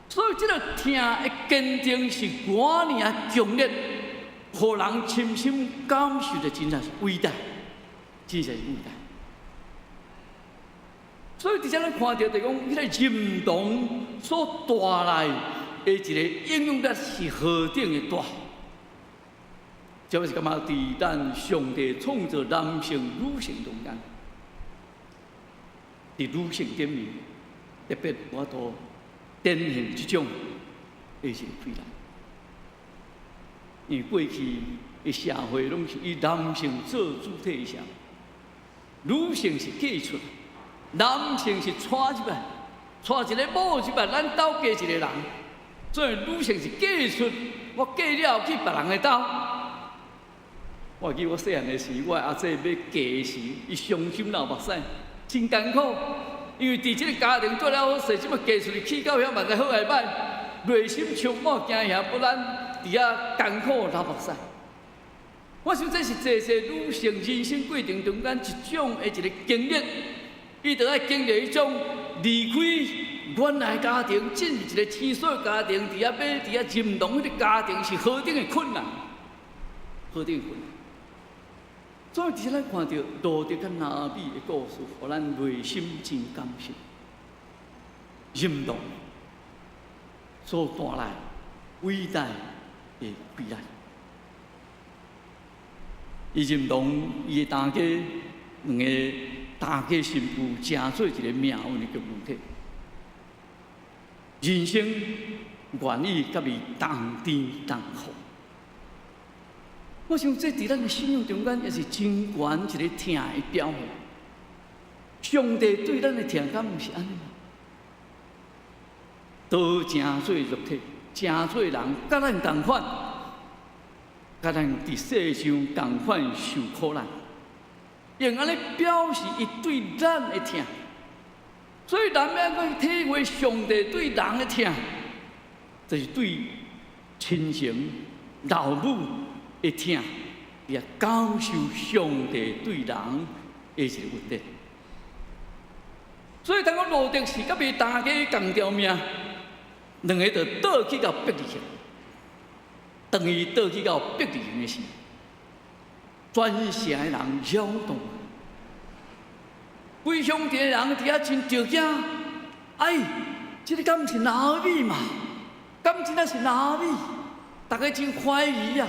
所以這个疼的堅定是偌爾強烈，予人深深感受著真正是偉大，真正是偉大。所以佇遮咱看著，就講彼个認同所帶來的一个影響力是何等的大。這是感覺佇咱上帝創造男性、女性中間，佇女性頂面特別有法度展現這種的一个氣力。因為過去的社會攏是以男性做主體的社會，女性是嫁出來。男性是娶入來，娶一个某入來，咱兜加一个人，所以女性是嫁出，我嫁了去別人的兜。我記得我細漢的時，我阿姊欲嫁的時，伊傷心流目屎，真艱苦。因為佇這个家庭做了好勢，這馬嫁出去去到遐嘛知好還歹，內心充滿驚嚇不安，佇遐艱苦流目屎。我想這是濟濟女性人生過程中間一種的一个經歷。伊著愛經歷彼種離開原來家庭，進入一个生疏家庭，佇遐欲佇遐認同彼个家庭是何等的困難，何等的困難。所以，佇遮咱看著路得佮拿俄米的故事，予咱內心真感受，認同所帶來偉大的氣力。伊認同伊的大家兩个大家新婦成做一个命運的共同體。人生願意佮伊同甜同苦。我想這佇咱的信仰中間也是真懸一个疼的表現。上帝對咱的疼，敢毋是按呢嗎？道成做肉體，成做人，佮咱仝款，佮咱佇世上仝款受苦難，用按呢表示伊對咱的疼。所以咱欲閣體會上帝對人的疼，就是對親情、老母的疼，也感受上帝對人的一個恩典。所以當講路得是佮伊大家仝條命，兩个就倒去到伯利恆。當伊倒去到伯利恆的時，全城的人擾動，規鄉鎮的人佇遐真著驚。哎，這个敢毋是拿俄米嘛？敢真正是拿俄米？大家真懷疑啊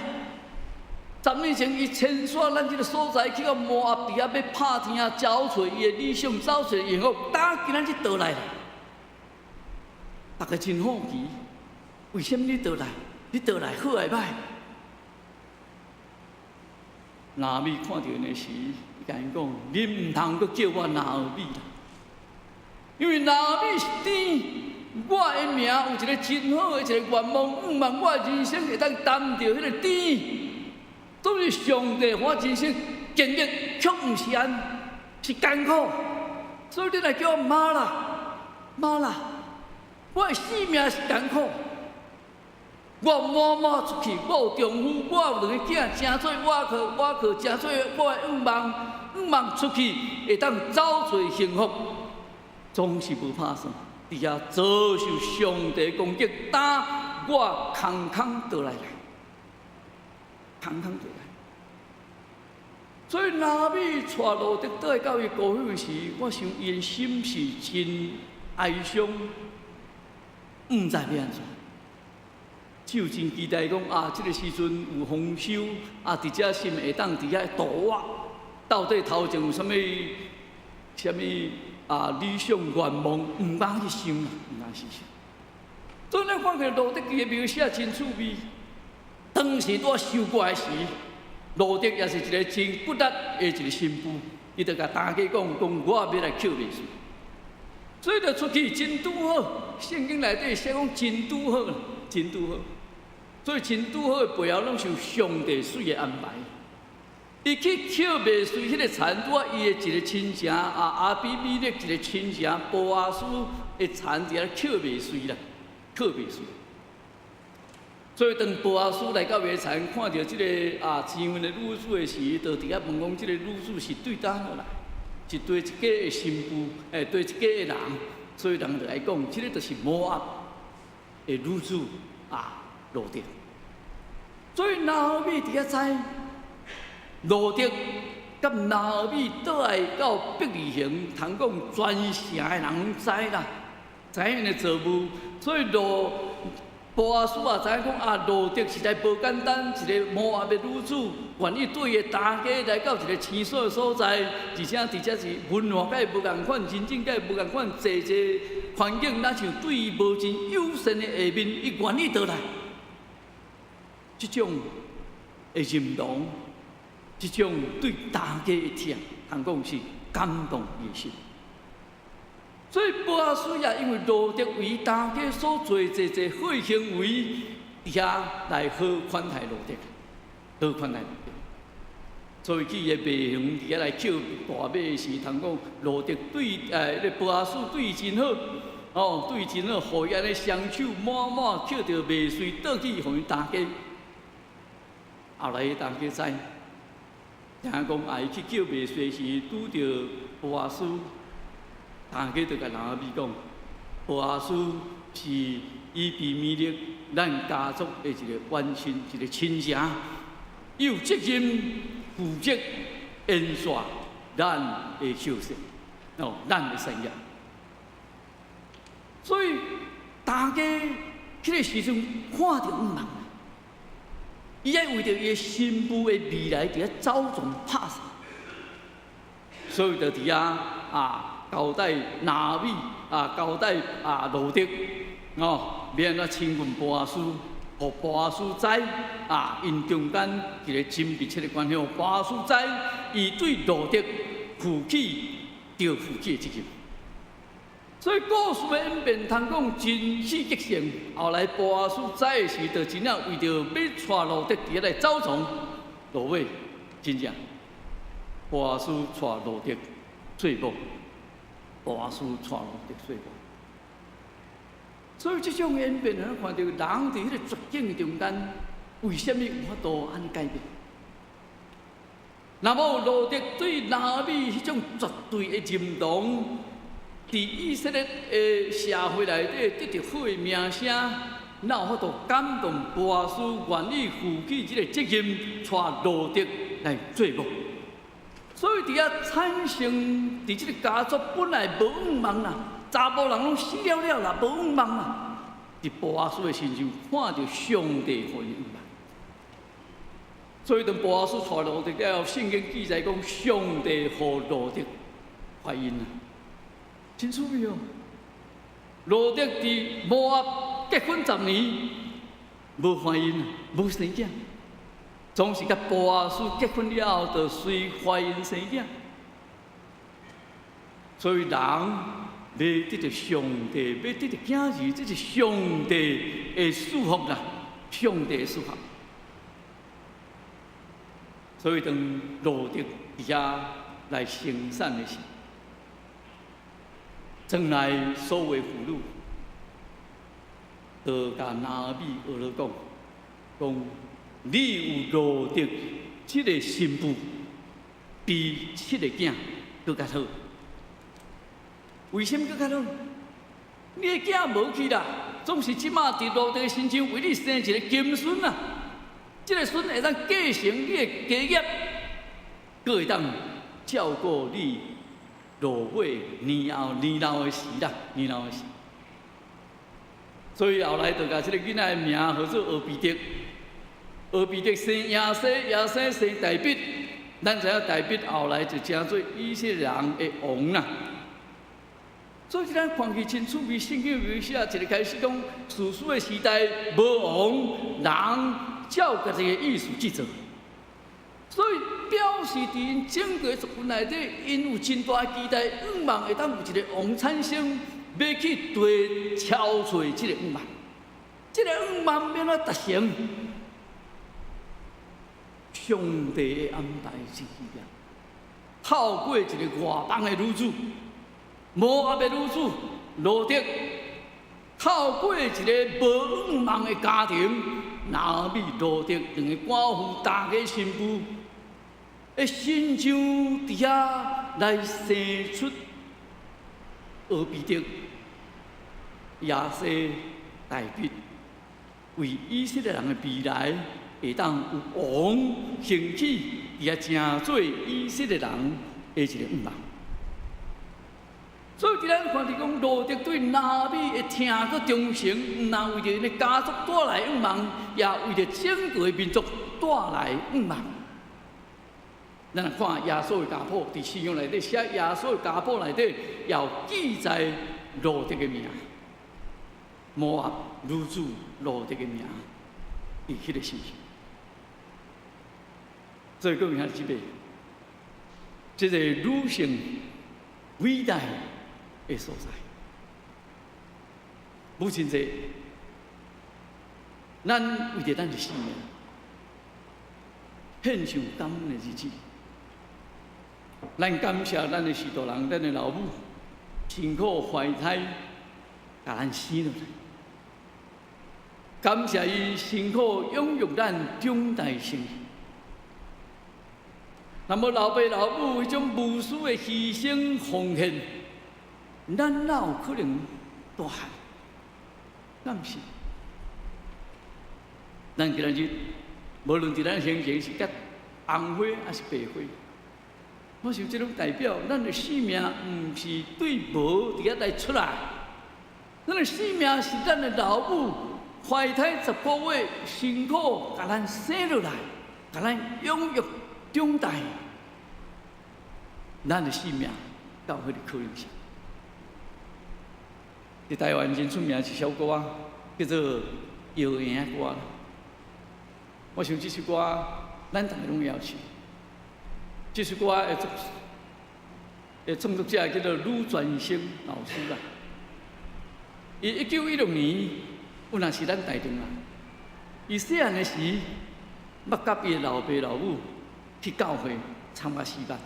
！10年前，伊遷徙咱這个所在去到摩押佇遐欲拍拼，找揣伊的理想，找揣幸福，呾今仔日倒來啦？大家真好奇，為啥物你倒來？你倒來好抑歹？拿俄米看著𪜶的時，伊共𪜶講：恁毋通閣叫我拿俄米啦，因為拿俄米是甜，我的名有一个真好的一個願望，向望我的人生會當擔著彼个甜。總是上帝予我人生經歷，卻毋是按呢，是艱苦。所以恁來叫我瑪拉，瑪拉，我的生命是艱苦。我滿滿出去，我有丈夫，我有兩個囝，成做倚靠，倚靠成做我的向望，向望出去會當找揣幸福，總是無拍算。佇遐遭受上帝攻擊，呾我空空倒來啦，空空倒來。所以拿俄米帶路得倒來到伊故鄉時，我想伊的心是真哀傷，毋知欲按怎。只有真期待講啊，這个時陣有豐收，啊，佇遮是毋會當佇遐度活？到底頭前有啥物、啥物啊理想願望？毋敢去想，毋敢去想。所以咱看見路得記的描寫真趣味。當時拄收割的時，路得也是一个真骨力的一个新婦，伊就共大家講，講我欲來抾麥穗，所以就出去真拄好。聖經內底寫講真拄好，真拄好。所以真拄好的背後，攏是有上帝媠的安排。伊去抾麥穗，彼个田拄仔伊的一个親情啊，亞比米勒一个親情波阿斯的田佇遐抾麥穗啦，抾麥穗。所以當波阿斯來到伊的田，看著這个啊錢運的女子的時，就佇遐問講：這个女子是對佗落來？是佗一家的新婦，佗一家的人。所以人就來講，這个就是摩押的女子啊，路得。所以拿俄米佇遐知，路得佮拿俄米倒來到伯利恆，通講全城的人攏知啦，知𪜶的造遇。所以路波阿斯也知影講啊，路得實在無簡單，一个摩押的女子，願意對伊的大家來到一个生疏的所在，而且佇遮是文化佮伊無仝款，人種佮伊無仝款，濟濟環境若像對伊無真友善的下面，伊願意倒來。這種的認同，這種對大家的疼，通講是感動伊的心。所以波阿斯也因為路得為大家所做濟濟好行為，佇遐來好款待路得，好款待路得。所以去伊的麥園佇遐來抾大麥的時，通講路得對彼个波阿斯對伊真好，哦，對伊真好，予伊按呢雙手滿滿抾著麥穗倒去，予𪜶大家。後來大家知，聽講啊，伊去抾麥穗時，拄著波阿斯，大家就共拿俄米講，波阿斯是以利米勒咱家族的一个遠親，一个親情，伊有責任負責延續咱的收成，哦，咱的產業。所以大家彼个時陣看著向望。伊愛為著伊的新婦的未來佇遐走傱拍算，所以就佇遐啊交代拿俄米啊，交代啊路得哦，欲按怎親近波阿斯，予波阿斯知啊，𪜶中間一个親密切的關係，予波阿斯知，伊對路得負起著負起的責任。所以故事的演變，通講真戲劇性。後來波阿斯知的時，就真正為著欲帶路得佇遐來走傱，落尾真正波阿斯帶路得做某，波阿斯帶路得做某。所以這種演變，咱看著人佇彼個絕境中間，為啥物有法度按呢改變？若無路得對拿俄米彼種絕對的認同，佇以色列的社會內底得著好的名聲，哪有法度感動波阿斯願意負起這個責任，帶路得來做某？所以佇遐產生佇這個家族本來無向望啦，查埔人攏死了了啦，無向望啦。佇波阿斯的身上看著上帝予伊向望。所以當波阿斯帶路得了後，聖經記載講，上帝予路得懷孕啊，真趣味哦。路得佇摩押結婚10年，無懷孕，無生囝，總是佮波阿斯結婚了後，就隨懷孕生囝。所以人欲得著上帝，欲得著囝兒，這是上帝的祝福啦，上帝的祝福。所以當路得佇遐來生產的時，轉來所有婦女，就共拿俄米學咧講，講你有路得這个新婦，比七个囝閣較好。為什麼閣較好？你的囝無去啦，總是這馬佇路得的身上為你生一个金孫啊！這个孫會當繼承你的家業，閣會當照顧你落尾年後年老的時啦，年老的時。所以後來就共這个囡仔的名號做俄備得，俄備得生耶西，耶西生大衛，咱知影大衛後來就成做以色列人的王啦。所以咱看去真趣味，聖經描寫一个開始講，士師的時代無王，人照家己的意思去做，所以表示佇𪜶整個族群內底，𪜶有真大的期待，向望會當有一個王產生，欲去對超揣這個向望，這個向望欲按怎達成？上帝的安排是奇妙，透過一个外邦的女子，摩押的女子路得，透過一个無向望的家庭，拿俄米路得兩个寡婦大家新婦的身上佇遐來生出俄備得、耶西、大衛，為以色列人的未來會當有王興起，伊也成做以色列人的一个向望。所以，佇咱看著講，路得對拿俄米的疼閣忠誠，毋但為著𪜶的家族帶來向望，也為著整個的民族帶來向望。咱來看耶穌的家譜，佇新約內底寫耶穌的家譜內底，也有記載路得的名，摩押女子路得的名，佇彼个時期。所以各位兄弟姊妹，這个女性偉大的所在，母親節，咱為著咱的生命，獻上感恩的日子。咱感謝咱的序大人，咱的老母，辛苦懷胎，共咱生落來。感謝伊辛苦養育咱長大成人。若無老爸老母彼種無私的犧牲奉獻，咱哪有可能大漢？敢毋是？咱今仔日無論佇咱胸前是結紅花抑是白花，我想這攏代表咱的生命，毋是對無佇遐來出來，咱的生命是咱的老母懷胎10個月，辛苦共咱生落來，共咱養育長大，咱的性命到彼個可能性。佇台灣真出名一首歌，叫做《搖嬰歌》。我想這首歌，咱逐个攏會曉唱。這首歌的創作者叫做呂傳生老師啦。伊1916年，有若是咱台中人。伊細漢的時，捌佮伊的老爸老母去教會參加詩班。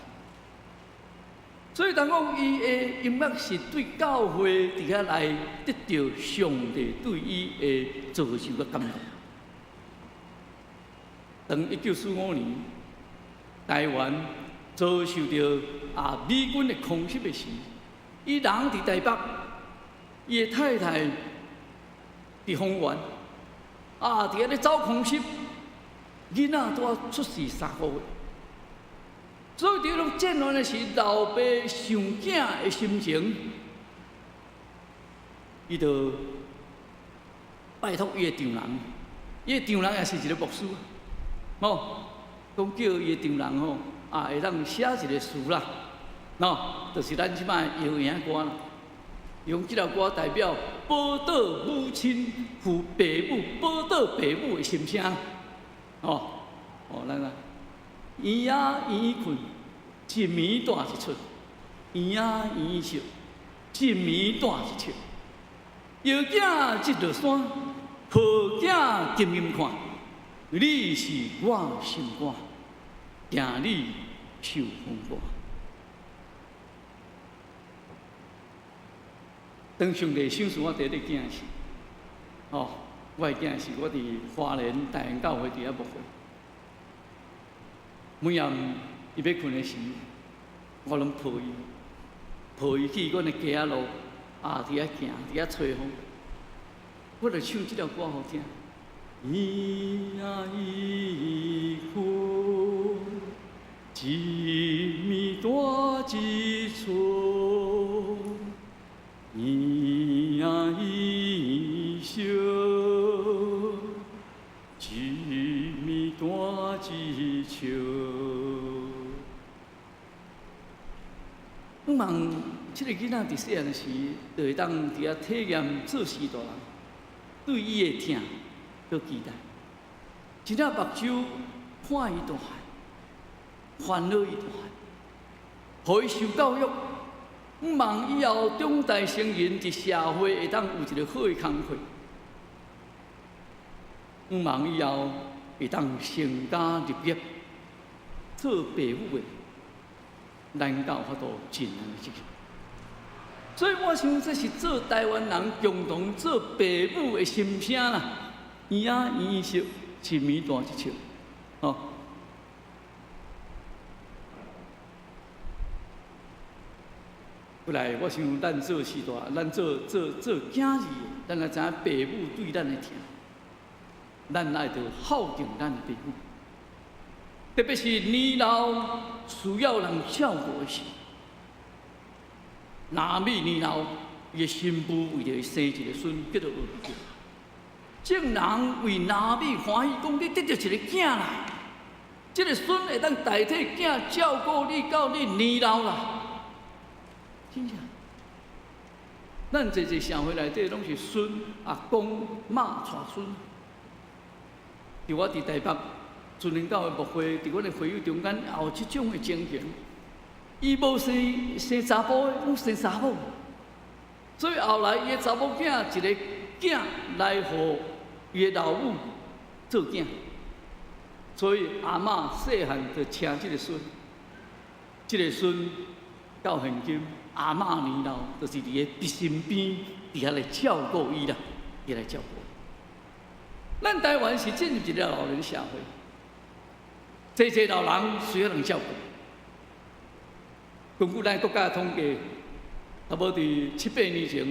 所以當講伊的音樂是對教會佇遐來得著上帝對伊的造就佮感動。當1945年，台灣遭受著美軍的空襲的時，伊人佇台北，伊的太太佇豐原，佇遐咧遭空襲，囡仔拄仔出世3個月。所以佇彼種戰亂的時，老爸想囝的心情，伊就拜託伊的丈人，伊的丈人也是一個牧師，吼，講叫伊的丈人吼，會當寫一個詞啦，喏，就是咱這擺搖嬰歌啦。用這首歌代表寶島母親父爸母，寶島爸母的心聲，哦，哦，咱來。圓仔圓困，一暝大一出；圓仔圓笑，一暝大一笑。搖囝這落山，抱囝金金看，你是我心肝，驚你受風寒。當上帝賞賜我第一個囝時，吼，我的囝是我佇花蓮大安教會佇遐牧會。每暗伊欲睏的時，我攏抱伊，抱伊去阮的街仔路，佇遐行，佇遐吹風。我就唱這條歌予聽。圓仔圓睏，一暝大一出，圓仔圓笑，一暝大一笑。向望這個囡仔佇細漢時，就會當佇遐體驗做序大人，對伊的疼閣期待，一粒目睭看伊大漢，煩惱伊大漢，予伊受教育。向望以後長大成人，佇社會會當有一個好的工課。向望以後會當成家立業，做爸母的，咱敢有法度盡咱的責任。所以我想，這是做台灣人共同做爸母的心聲啦。圓仔圓笑，一暝大一笑，吼。過來，我想咱做序大，咱做做做囝兒，咱也知影爸母對咱的疼，咱愛著孝敬咱的爸母。特別是年老需要人照顧的時，拿米年老，伊的新婦為著伊生一个孫，叫做亞比該。眾人為拿米歡喜，講你得著一个囝啦，這个孫會當代替囝照顧你到你年老啦。真正，咱濟濟社會內底攏是孫阿公媽帶孫。佇我佇台北尊靈教會牧會，佇阮的會友中間也有這種的情形。伊無生生查埔的，攏生查某。所以後來伊的查某囝一个囝來予伊的老母做囝，所以阿嬤細漢就請這个孫，這个孫到現今阿嬤年老，就是佇个身邊佇遐來照顧伊啦，佇來照顧。咱台灣是進入一个老人社會，濟濟老人需要人照顧。根據咱國家的統計，差不多佇七八年前，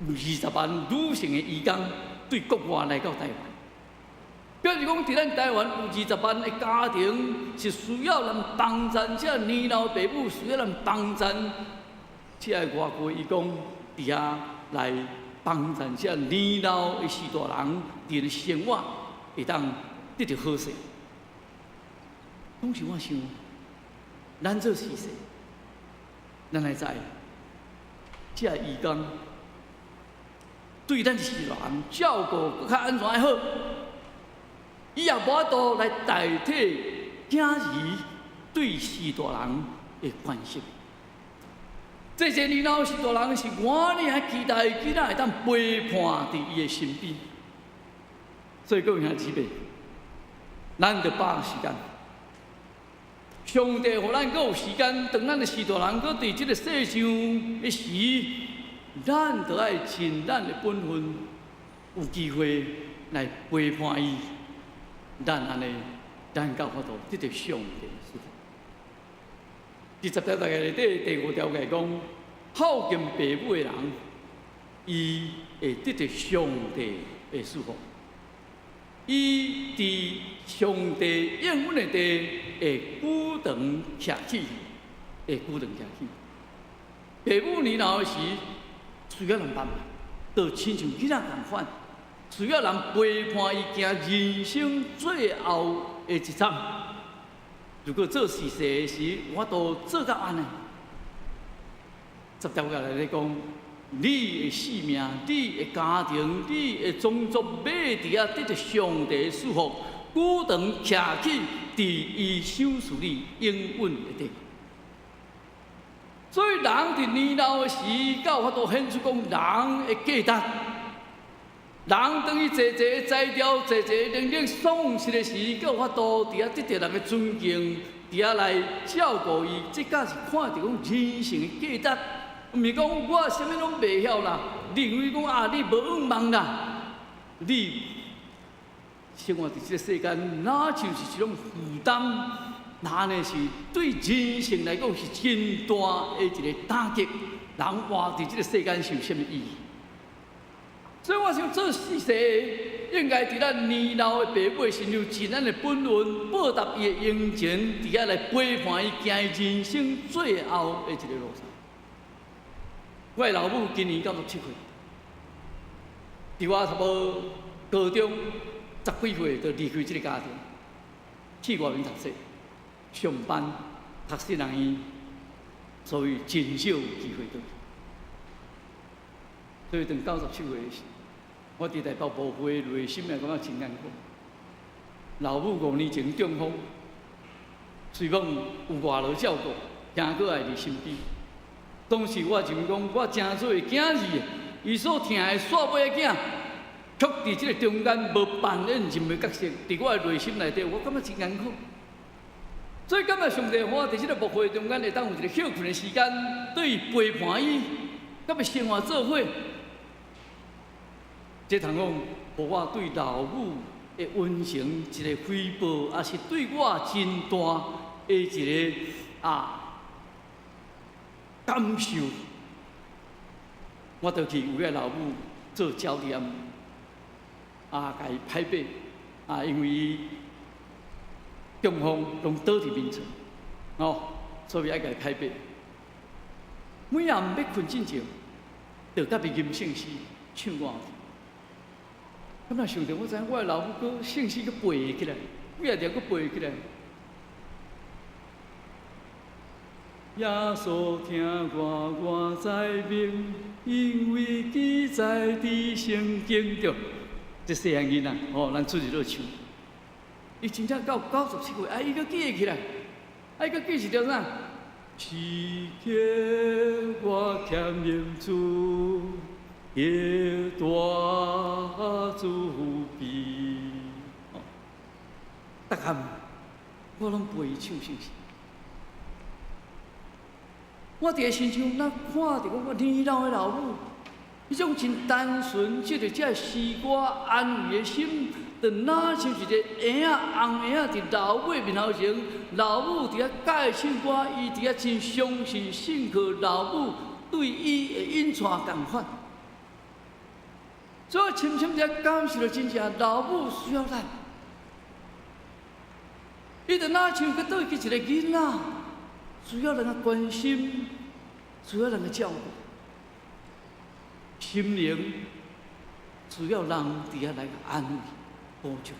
有20萬女性的移工對國外來到台灣，表示講佇咱台灣有20萬的家庭是需要人幫贊，這年老爸母需要人幫贊，這个外國移工佇遐來幫助這年老的序大人佇生活會當得著好勢。總是我想，咱做司祭，咱來知，這義工對咱序大人照顧閣較按怎好，伊也無法度來代替囝兒對序大人的關心。這些年老序大人是偌爾期待囡仔會當陪伴佇伊的身邊，所以各位兄弟姊妹，咱著把握時間。上帝予咱閣有時間，當咱的序大人閣佇這個世上的時，咱著愛盡咱的本分，有機會來陪伴伊。咱按呢，咱才有法度得著上帝的祝福。第十條誡內底第五條誡講，孝敬父母的人，伊會得著上帝的祝福。伊佇上帝應允的地會久長徛起，會久長徛起。父母年老時需要人幫忙，就親像囡仔仝款，需要人陪伴伊行人生最後的一站。如果做司祭的時，我都做到按呢。十條誡內底講，你的性命、你的家庭、你的種族，欲佇遐得著上帝的祝福，久長徛起佇伊賞賜你應允的地。所以人佇年老的時，才有法度顯出講人的價值。人當伊濟濟才調、濟濟能力喪失的時，閣有法度佇遐得著人的尊敬，佇遐來照顧伊，這才是看著講人生的價值。毋是講我啥物攏袂曉啦，認為講啊，你無向望啦，你生活佇這個世間，若像是一種負擔，那呢是對人生來講是真大的一個打擊。人活佇這個世間是有啥物意義？所以我想做司祭應該佇咱年老的爸母身上盡咱的本分，報答伊的恩情，佇遐來陪伴伊行人生最後的一個路上。我的老母今年97歲，佇我差不多高中十幾歲就離開這個家庭，去外面讀冊、上班、讀私人院，所以真少有機會轉去。所以當97歲時，我佇台北牧會，內心也感覺真艱苦。老母5年前中風，雖講有外勞照顧，聽閣愛佇身邊。當時我就講，我成做的囝兒，伊所疼的煞尾的囝，卻佇這個中間無扮演任何角色，佇我的內心內底，我感覺真艱苦。所以感謝上帝，我佇這個牧會中間會當有一個歇睏的時間，對伊陪伴伊，佮伊生活做伙。這通講，予我對老母的恩情一個回報，也是對我真大的一個感受。我就去為老母做醮點，共伊拍爬，因為伊中風攏倒佇眠床，哦，所以愛共伊拍爬。每暗欲睏進前，就佮伊吟聖詩、唱歌。咁若想著我知影我的老母閣聖詩閣背會起來，幾仔條閣背會起來。耶穌疼我，我知明，因為記載佇聖經中。這細漢囡仔，哦，咱出去咧唱。伊真正到97歲，啊，伊閣記會起來，啊，伊閣記一條啥？時刻我欠明主的大慈悲。哦，逐項我攏陪伊唱聖詩。我佇個身上，若看著講我年老的老母，彼種真單純，藉著這詩歌安慰的心，就若像一個嬰仔紅嬰仔佇老母面頭前，老母佇遐教伊唱歌，伊佇遐真相信信靠老母對伊的引帶仝款。所以我深深遮感受著真正老母需要咱，伊就若像閣倒去一個囡仔，需要人的關心，需要人的照顧，心靈需要人佇遐來安慰、保障。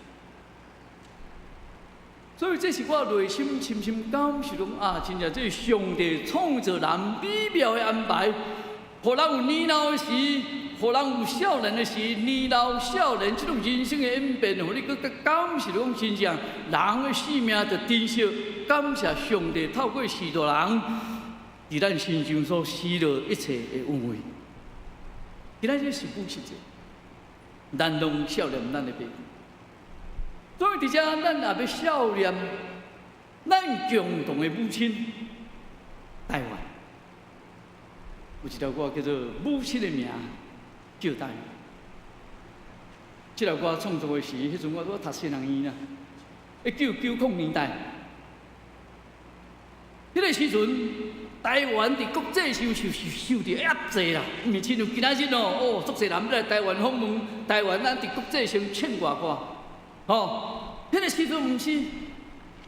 所以這是我內心深深感受講啊，真正這上帝創造人美妙的安排，予人有年老的時，予人有少年的時，年老少年這種人生的演變，予你閣較感受講真正人的性命著珍惜。感謝上帝透過序大人，佇咱身上所施落一切的恩惠。今仔日是母親節，咱攏孝念咱的爸母。所以佇遮，咱也欲孝念咱共同的母親台灣。有一條歌叫做《母親的名叫台灣》。這條歌創作的時，彼陣我拄讀新人院啊，1990年代。彼個時陣，台灣佇國際上受著壓制啦，毋是親像今仔日哦，哦，足濟人欲來台灣訪問，台灣咱佇國際上唱偌歌，吼，彼個時陣毋是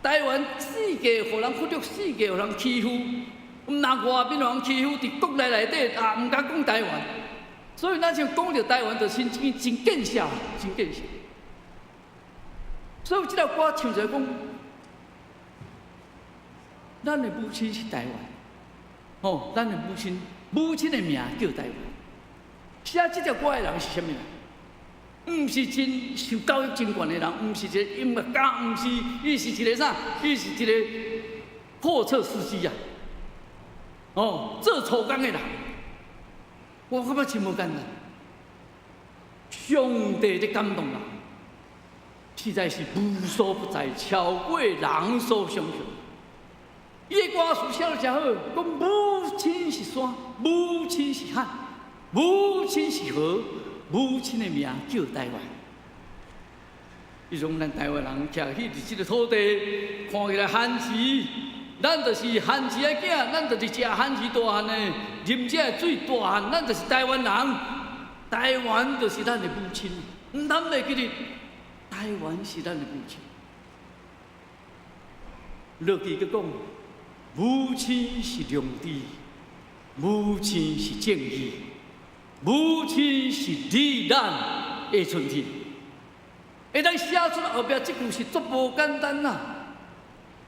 台灣世界予人忽略，世界予人欺負，毋但外面予人欺負，佇國內內底也毋敢講台灣，所以咱像講著台灣，就真真真見笑，真見笑。所以這條歌唱出來講，咱的母親是台灣，吼，咱的母親，母親的名叫台灣。寫這條歌的人是啥物人？毋是真受教育真懸的人，毋是一個音樂家，毋是，伊是一個啥？伊是一個貨車司機啊！哦，做粗工的人，我感覺真無簡單。上帝咧感動人，實在是無所不在，超過人所想象。伊的歌詞寫得誠好，講母親是山，母親是海，母親是河，母親的名叫台灣。伊講咱台灣人徛起佇這個土地，看起來番薯，咱就是番薯的囝，咱就是食番薯大漢的，啉這個水大漢，咱就是台灣人。台灣就是咱的母親，毋通袂記得，台灣是咱的母親。落去閣講，母親是良知，母親是正義，母親是你咱的春天。會當寫出後壁這句是足無簡單啦，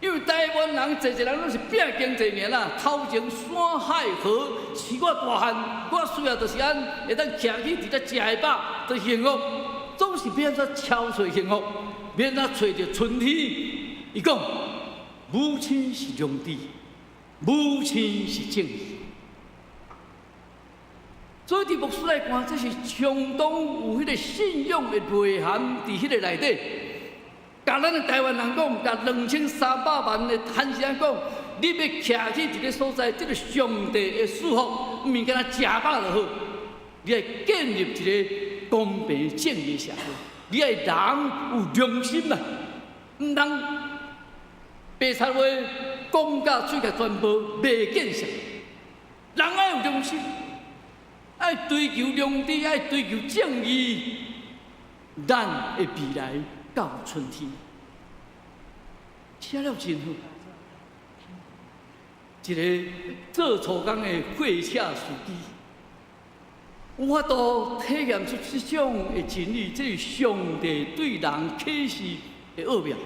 因為台灣人濟濟人攏是拼經濟爾啦，頭前山海河飼我大漢，我需要就是按會當徛起佇遮食會飽，就幸福，總是欲按怎超揣幸福，欲按怎揣著春天。伊講，母親是良知，母親是正義。所以佇牧師來看，這是相當有彼個信仰的內涵佇彼個內底。共咱的台灣人講，共2300萬的番薯人講，你欲徛起一个所在，這個上帝的祝福，毋是干焦食飽就好，你愛建立一個公平正義的社會，你愛人有良心啊，毋通白賊話講甲喙角全部袂見識。人愛有良心，愛追求良知，愛追求正義，咱的未來到春天。寫了真好，一個做粗工的貨車司機，有法度體驗出這種的真理，這是上帝對人啟示的奧妙。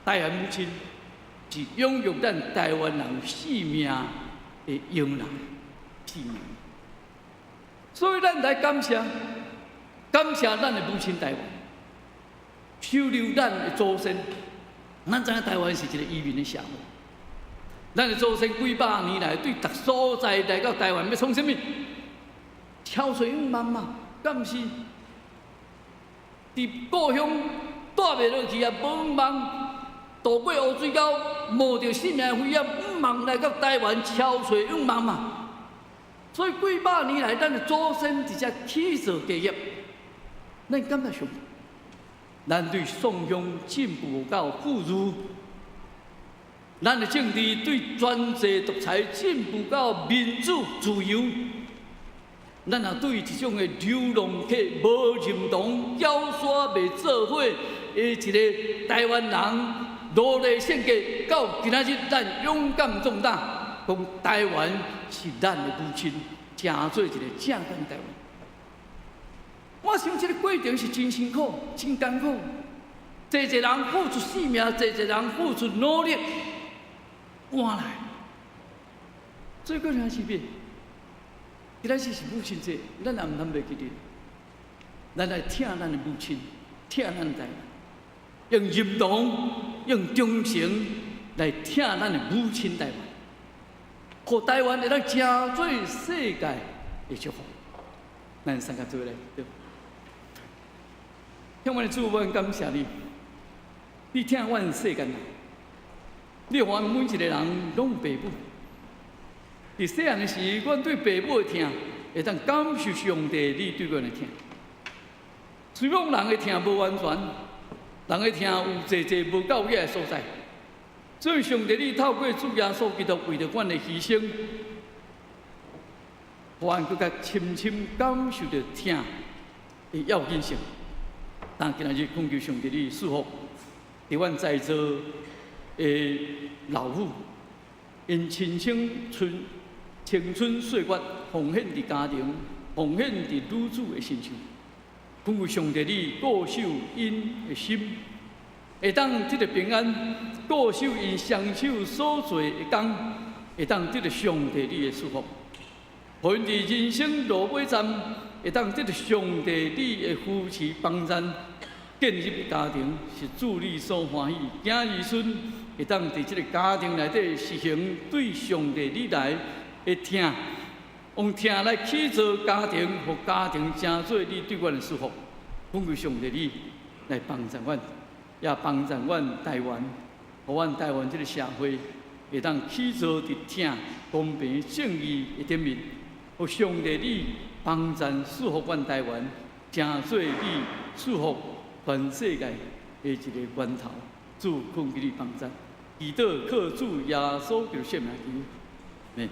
台灣母親是養育咱台灣人性命的恩人，性命。所以咱來感謝，感謝咱的母親台灣，收留咱的祖先。咱知影台灣是一個移民的社會，咱的祖先幾百年來對逐所在來到台灣欲創啥物？超揣仰望嘛，敢毋是？佇故鄉蹛袂落去啊，無仰望，渡過烏水溝，冒著性命危險，仰望來到台灣超揣仰望嘛。所以幾百年來，咱的祖先佇遮起造家業，咱感覺上，咱對宋鄉進步到富裕，咱的政治對專制獨裁進步到民主自由，咱若對這種的流浪客無認同、繳沙袂做伙的一個台灣人，努力性格，到今仔日咱勇敢壯膽，講台灣是咱的母親，成做一個正港台灣。想這个過程是真辛苦、真艱苦，濟濟人付出性命，濟濟人付出努力換來。所以閣聽是變，今仔日是母親節，咱也毋通袂記得，咱來疼咱的母親，疼咱台灣，用認同、用忠誠來疼咱的母親台灣，予台灣會當成做世界的祝福。咱三個做來，對。向阮的主，阮感謝你，你疼阮世間人，你予阮每一个人攏有爸母。佇細漢的時，阮對爸母的疼，會當感受上帝你對阮的疼。雖講人的疼無完全，人的疼有濟濟無夠額的所在，所以上帝你透過主耶穌基督為著阮的犧牲，予阮閣較深深感受著疼的要緊性。但今仔日懇求上帝你賜福，佇阮在座的老母，𪜶親青春青春歲月奉獻佇家庭，奉獻佇女子的身上。懇求上帝你顧守𪜶的心，會當得著平安，顧守𪜶雙手所做的工，會當得著上帝你的祝福。予𪜶佇人生路尾站，會當得著上帝你的扶持幫贊，建立家庭是主你所歡喜，囝兒孫會當佇這个家庭內底實行對上帝你來的疼，用疼來起造家庭，予家庭成做你對阮的祝福。懇求上帝你來幫助阮，也幫助阮台灣，予阮台灣這个社會會當起造佇疼、公平、正義的頂面。予上帝你幫贊祝福阮台灣，成做你祝福全世界的一个源頭。主懇求你幫贊，祈禱靠主耶穌基督聖名求，阿們。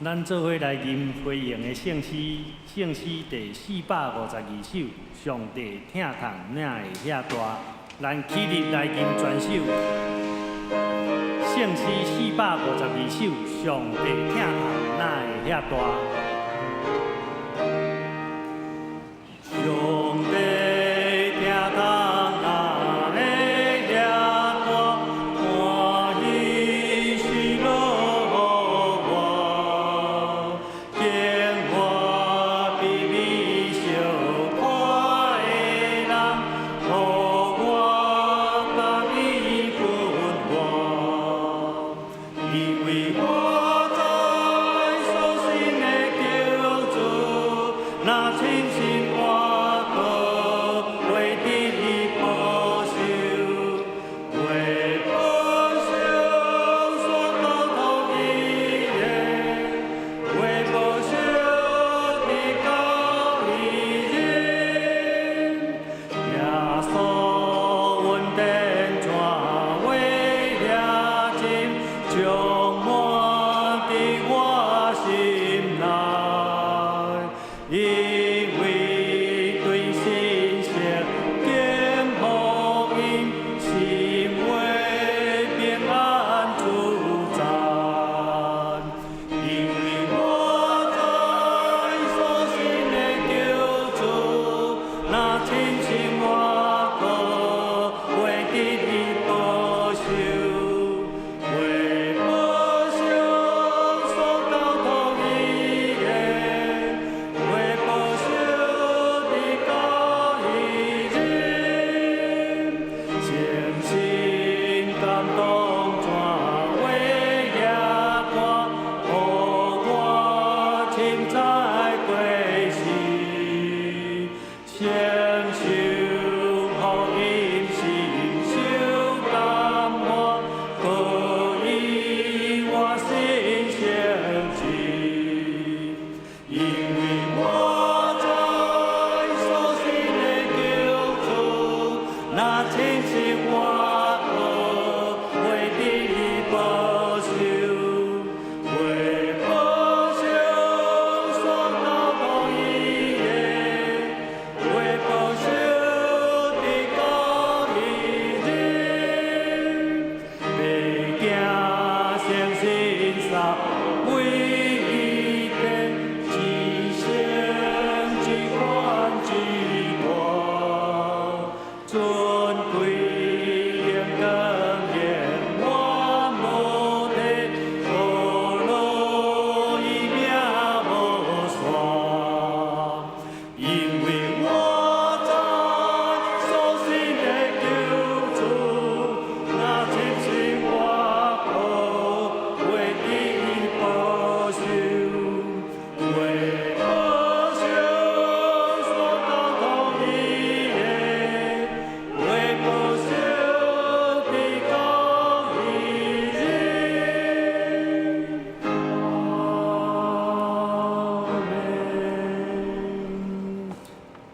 咱做伙來吟回應的聖詩，聖詩第452首，上帝疼痛哪會遐大？咱起立來吟全首。聖詩452首，上帝疼痛哪會遐大？上帝疼痛哪會遐大？歡喜喜樂我，見我卑微小看的人，予我甲伊分我，因為我在所信的基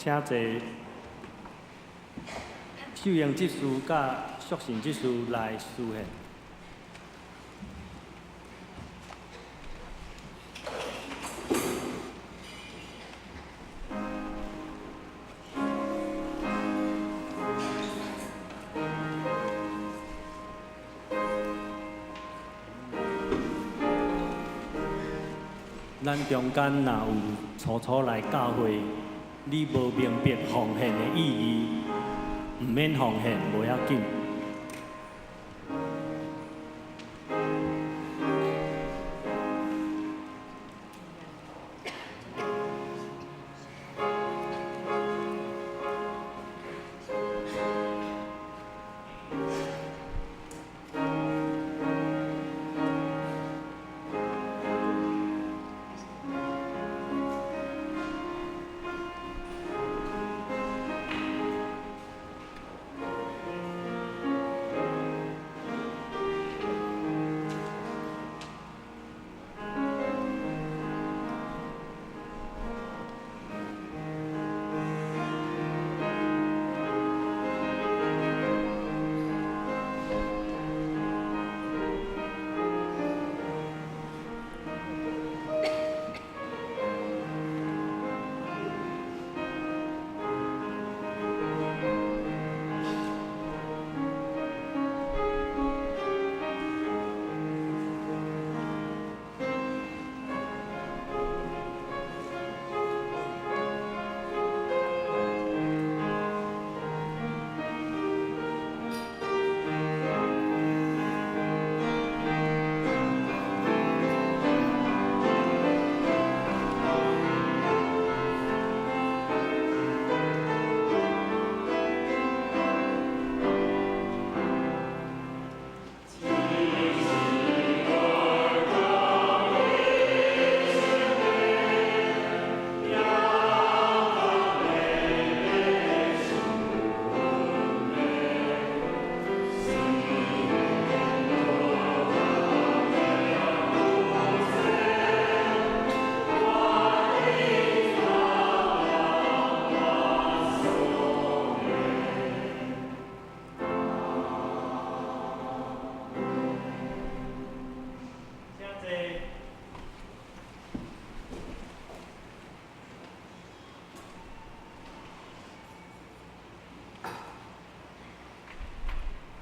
請坐秀英執事佮淑信執事來司獻。咱中間若有初初來教會，你無明白奉獻的意義，毋免奉獻，無要緊。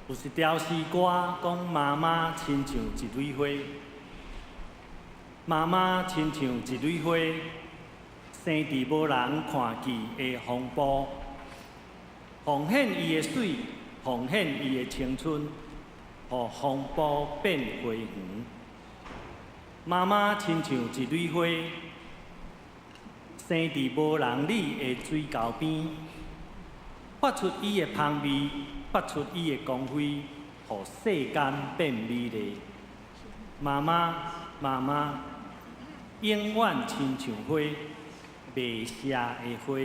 有一條詩歌講媽媽親像一蕊花，媽媽親像一蕊花，生佇無人看見的風暴，奉獻伊的水，奉獻伊的青春，予風暴變花園。媽媽親像一蕊花，生佇無人理的水溝邊，發出伊的芳味，發出伊的光輝，予世間變美麗。媽媽，媽媽，永遠親像花，袂謝的花，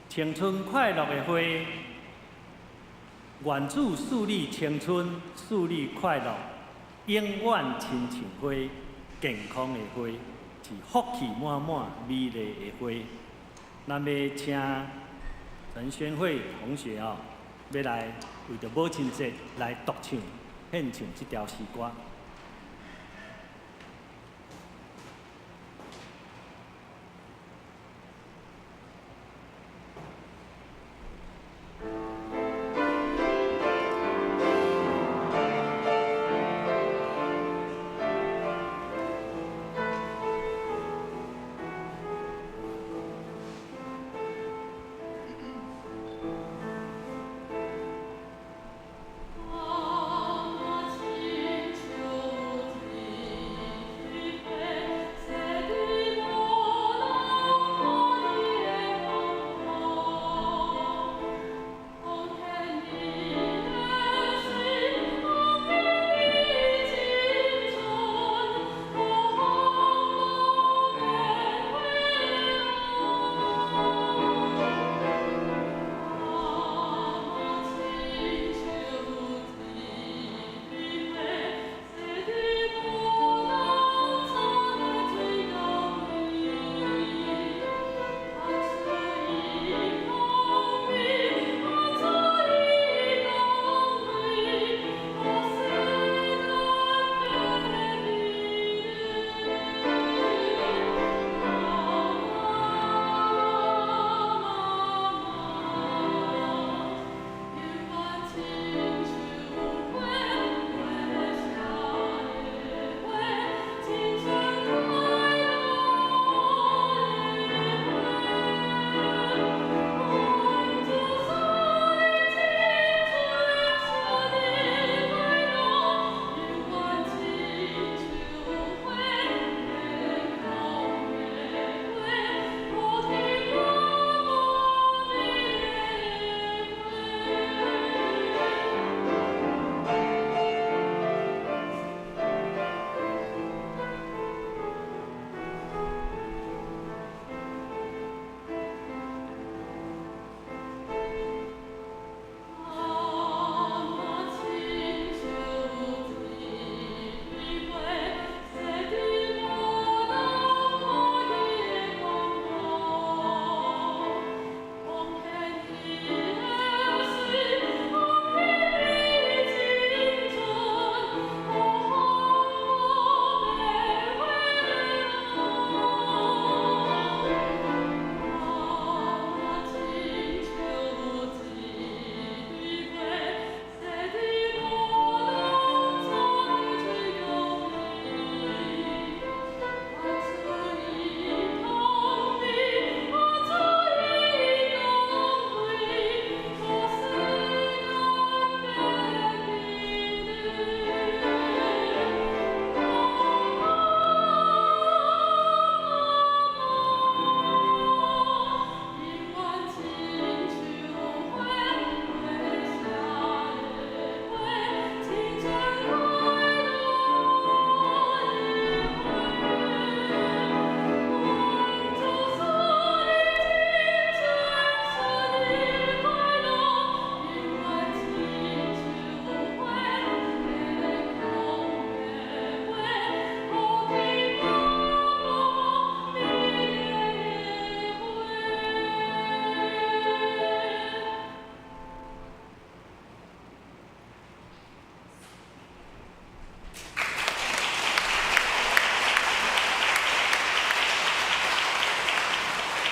青春快樂的花。願主賜你青春，賜你快樂，永遠親像花，健康的花，是福氣滿滿、美麗的花。咱欲請陳宣慧同學哦，欲來為著母親節來獨唱、獻唱這條詩歌。媽媽青春。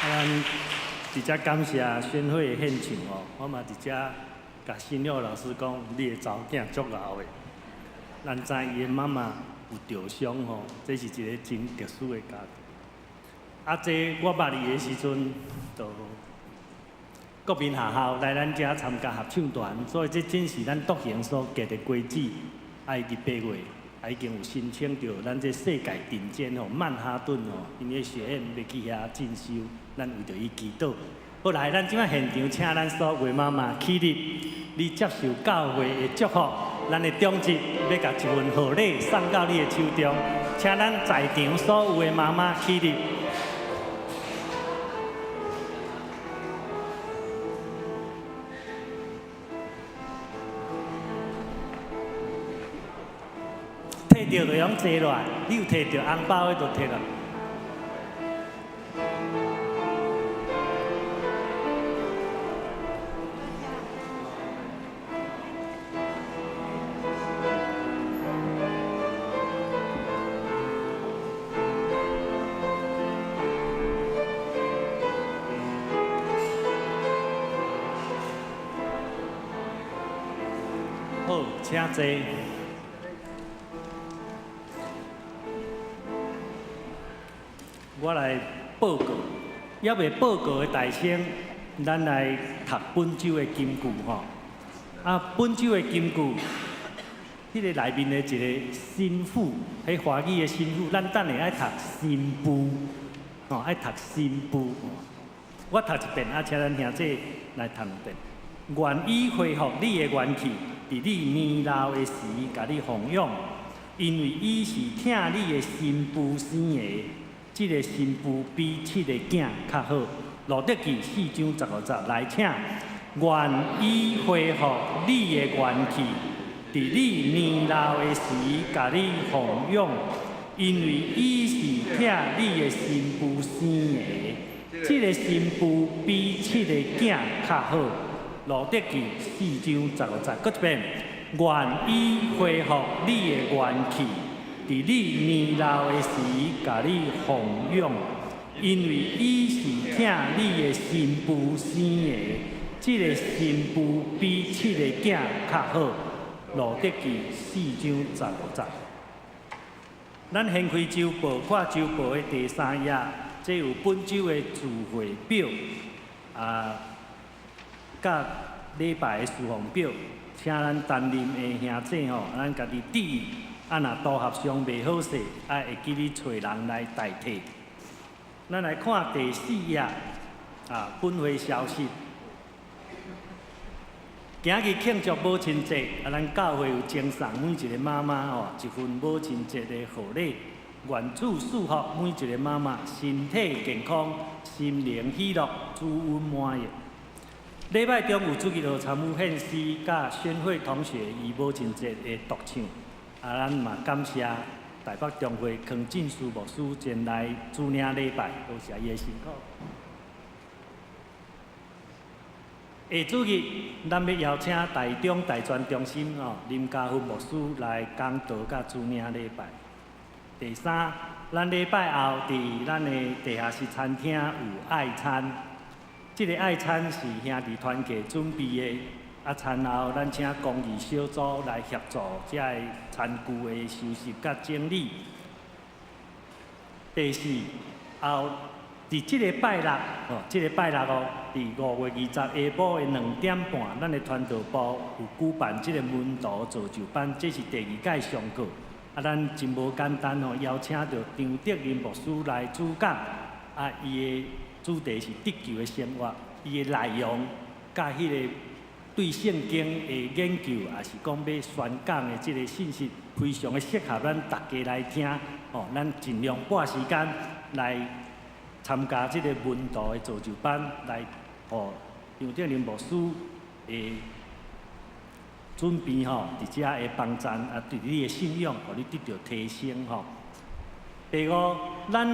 咱佇遮感謝宣會的獻唱哦，我嘛佇遮共新友老師講，你的查某囝足𠢕的。咱知伊的媽媽有著傷吼，這是一個真特殊的家庭。啊，這我捌伊的時陣，就國民學校來咱遮參加合唱團，所以這真是咱獨行所結的果子。啊，伊佇8月，啊已經有申請著咱這世界頂尖吼曼哈頓吼音樂學院欲去遐進修，咱為著伊祈禱。好來，咱這擺現場請咱所有的媽媽起立，你接受教會的祝福，咱的長執欲共一份賀禮送到你的手中，請咱在場所有的媽媽起立。摕著就用坐落來，你有摕著紅包的就摕落。好，請坐。我來報告，猶未報告的大先，咱來讀本週的金句吼。啊，本週的金句，彼個內面的一個新婦，彼華語的新婦，咱等下愛讀新婦，吼，愛讀新婦。我讀一遍，啊，請咱兄弟來讀兩遍。願伊恢復你的元氣，佇你年老的時，共你奉養，因為伊是疼你的新婦生的。這個新婦比七个囝較好。路得記4章15節來請，願伊恢復你的元氣，佇你年老的時，共你奉養，因為伊是疼你的新婦生的。這個新婦比七个囝較好。路得記4章15節，閣一遍，願伊恢復你的元氣。佇你年老的時，共你奉養，因為伊是疼你的新婦生的。這個新婦比七個囝較好。路得記4章15節。咱掀開週報，看週報的第三頁，這有本週的聚會表，啊，佮禮拜的事奉表，請咱擔任的兄姊吼，咱家己注意。啊，若組合上袂好勢，啊，會記得揣人來代替。咱來看第四頁，啊，本會消息。今日慶祝母親節，啊，咱教會有贈送每一個媽媽吼一份母親節的賀禮。願主賜福每一個媽媽身體健康、心靈喜樂、主恩滿溢。禮拜中有主日學參與獻詩，佮宣慧同學伊母親節的獨唱。啊，咱嘛感謝台北中會康進書牧師前來主領禮拜，多謝伊的辛苦。下主日，咱欲邀請台中大專中心哦林家芬牧師來講道佮主領禮拜。第三，咱禮拜後佇咱的地下室餐廳有愛餐，這个愛餐是兄弟團契準備的。啊，餐後咱請公義小組來協助這个餐具的收拾佮整理。第四，後佇這个拜六，哦，這个拜六哦，佇5月20下晡的2點半，咱的傳道部有舉辦這个門徒造就班，這是第二屆上課。啊，咱真無簡單哦，邀請著張德林牧師來主講。啊，伊的主題是得救的生活，伊的內容佮彼个對聖經的研究，也是講欲宣講的這个信息，非常的適合咱大家來聽。哦，咱盡量撥時間來參加這個門徒的造就班，來予張德林牧師的準備吼，佇遮的幫贊啊，對你的信仰，予你得著提升吼。第五，咱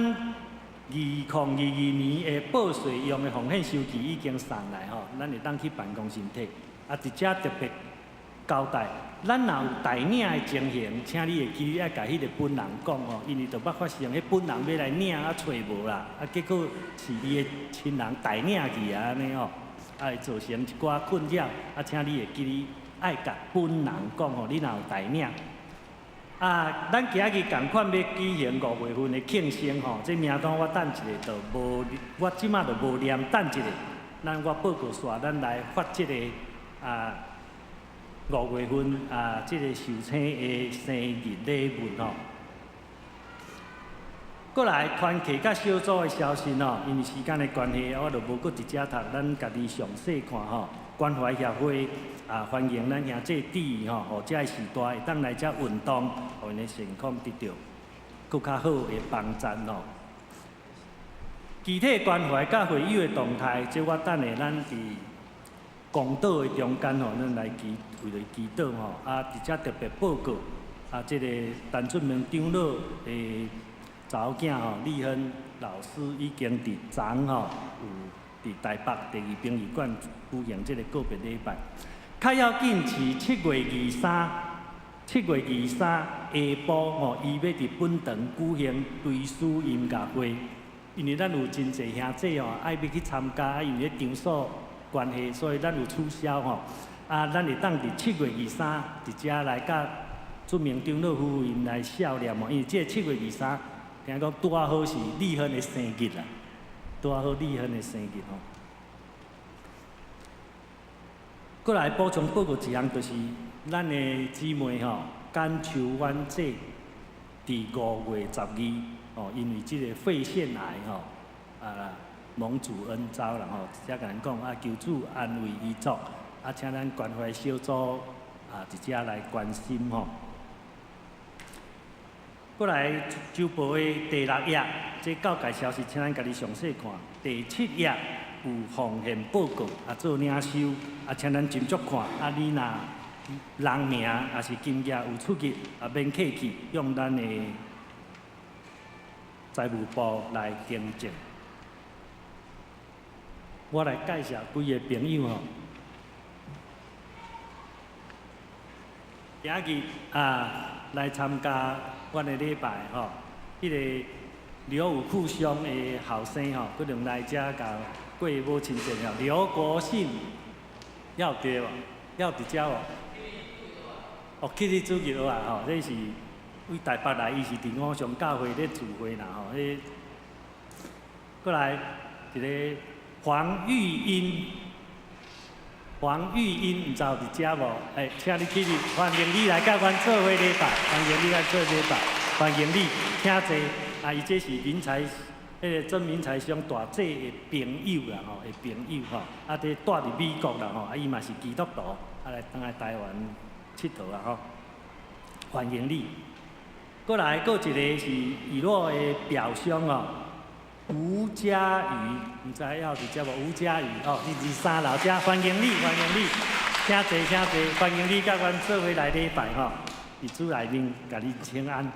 2022年的報稅用的奉獻收據已經送來吼，咱會當去辦公室提。啊，佇遮特別交代。咱若有代領的情形，請你會記愛共彼個本人講吼，因為就捌發生，彼本人欲來領啊，揣無啦，啊結果是伊的親人代領去啊，按呢吼，啊會造成一寡困擾，啊請你會記得愛共本人講吼，你若有代領。啊，咱今仔日仝款欲舉行五月份的慶生吼，這名單我等一下就無，我這馬就無念，等一下，咱我報告煞，咱來發這个啊。五月份啊，這個壽星的生日禮物吼。過來團契佮小組的消息吼，因為時間的關係，我就無閣佇遮讀，咱家己詳細看吼。關懷協會啊，歡迎咱兄弟姊妹吼，予遮的序大會當來遮運動，予𪜶的健康得著閣較好的幫助吼。具體關懷佮會友的動態，這我等下咱佇公禱的中間吼，咱來祈為著祈禱吼，啊，佇遮特別報告，啊，這個陳俊明長老的查某囝吼，麗芬老師已經佇昨吼有佇台北第二殯儀館舉行這個告別禮拜。較要緊是七月二三，七月二三下晡吼，伊欲佇本堂舉行追思音樂會，因為咱有真濟兄弟吼愛欲去參加，啊，因為彼場所關係，所以咱有取消吼。啊，咱會當佇七月二三佇遮來佮俊明長老夫婦𪜶來孝念吼，因為這個七月二三，聽講拄仔好是麗芬的生日啦，拄仔好麗芬的生日吼。閣來補充報告一項，就是咱的姊妹吼，簡秋婉姐，佇5月12吼，因為這个肺腺癌吼，啊，蒙主恩召啦吼，遮共咱講啊，求主安慰遺族，啊，請咱關懷小組啊，佇遮來關心吼。閣來週報的第六頁，這教界消息，請咱家己詳細看。第七頁有奉獻報告，啊，做領收，啊，請咱斟酌看。啊，你若人名抑是金額有出入，啊，免客氣，向咱的財務部來更正。我來介紹幾个朋友吼。今日啊，來參加阮的禮拜吼，彼个劉武富鄉的後生吼，閣兩來遮共過母親節吼。劉國信，猶佇無？猶佇遮無？哦，去你主日學啊吼，這是為台北來，伊是佇五常教會咧聚會啦吼。彼閣來一个黃玉英。黃玉英，毋知有佇遮無？欸，請你起立，歡迎你來佮阮做伙禮拜，歡迎你來做禮拜，歡迎你，請坐。啊，伊這是明才，彼个曾明才兄大姐的朋友啦吼，的朋友吼，啊，佇蹛佇美國啦吼，啊，伊嘛是基督徒，啊，來轉來台灣𨑨迌啊吼，歡迎你。閣來，閣一个是伊我的表兄哦。吳家瑜，毋知猶佇遮無？吳家瑜哦，佇二三樓遮，歡迎你，歡迎你，請坐，請坐，歡迎你佮阮做伙來禮拜吼，佇主內面共你請安。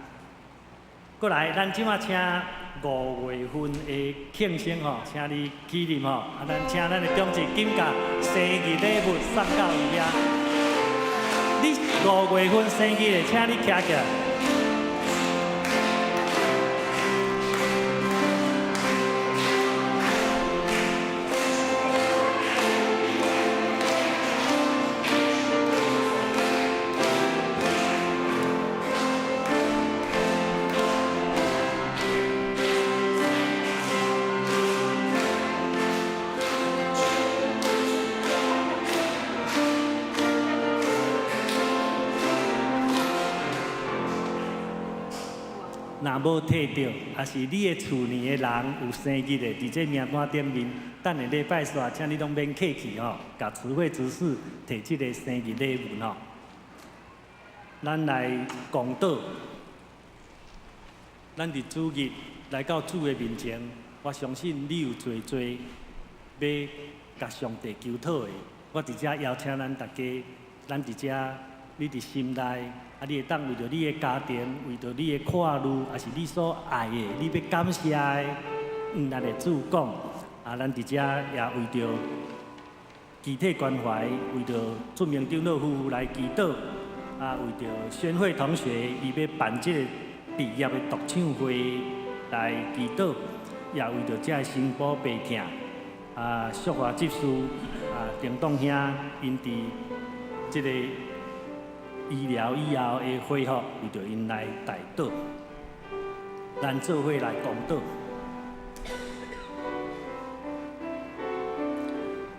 閣來，咱這馬請五月份的慶生吼，請你起立吼，啊，咱請咱的長執金甲生日禮物送到伊遐。你五月份生日的，請你徛起來。若無提著，抑是你的厝內的人有生日的，佇這名單頂面，等下禮拜煞，請你攏免客氣吼，共慈惠執事提這个生日禮物吼。咱來共禱，咱佇主日來到主的面前，我相信你有濟濟欲共上帝求討的。我佇遮邀請咱大家，咱佇遮，你佇心內。啊！你會當為著你的家庭，為著你的看慮，抑是你所愛的，你欲感謝的，向咱的主講。啊，咱佇遮也為著肢體關懷，為著出明長老夫婦來祈禱，啊，為著宣慧同學伊欲辦這個畢業的獨唱會來祈禱，也為著這个新婦病疼，啊，淑華執事，啊，丁棟兄𪜶佇這个醫療以後的恢復，為著𪜶來代禱，咱做伙來公禱。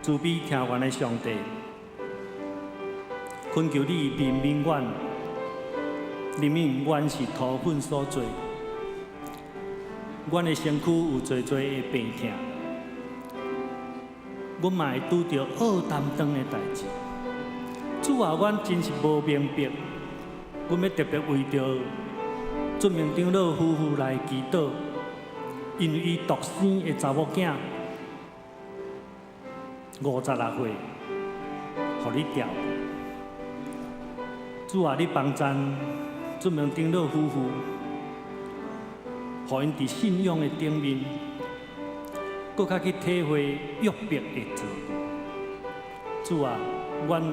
慈悲疼阮的上帝，懇求你憐憫阮，憐憫阮是塗糞所做，阮的身軀有濟濟的病疼，阮嘛會拄著惡擔當的代誌。主啊，阮真是無明白，阮欲特別為著俊明長老夫婦來祈禱，因為伊獨生的查某囝56歲，予你調。主啊，你幫贊俊明長老夫婦，予𪜶佇信仰的頂面，閣較去體會約伯的遭遇。主啊，阮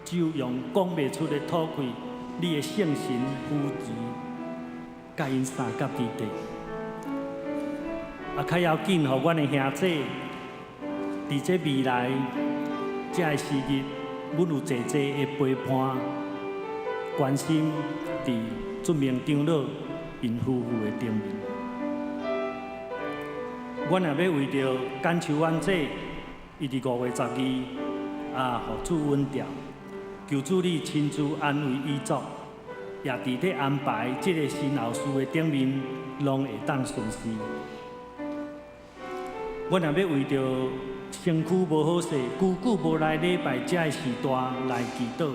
只有用講袂出的吐氣，你的聖神扶持，佮𪜶相佮之地。啊，較要緊，予阮的兄姊，佇這未來這个時日，阮有濟濟的陪伴、關心，佇俊明長老𪜶夫婦的頂面。阮也欲為著簡秋婉姐，伊佇5月12啊，予主阮調，求主你親自安慰伊族，也佇咧安排這个身後事的頂面，攏會當順遂。阮也欲為著身軀無好勢，久久無來禮拜這个時代來祈禱。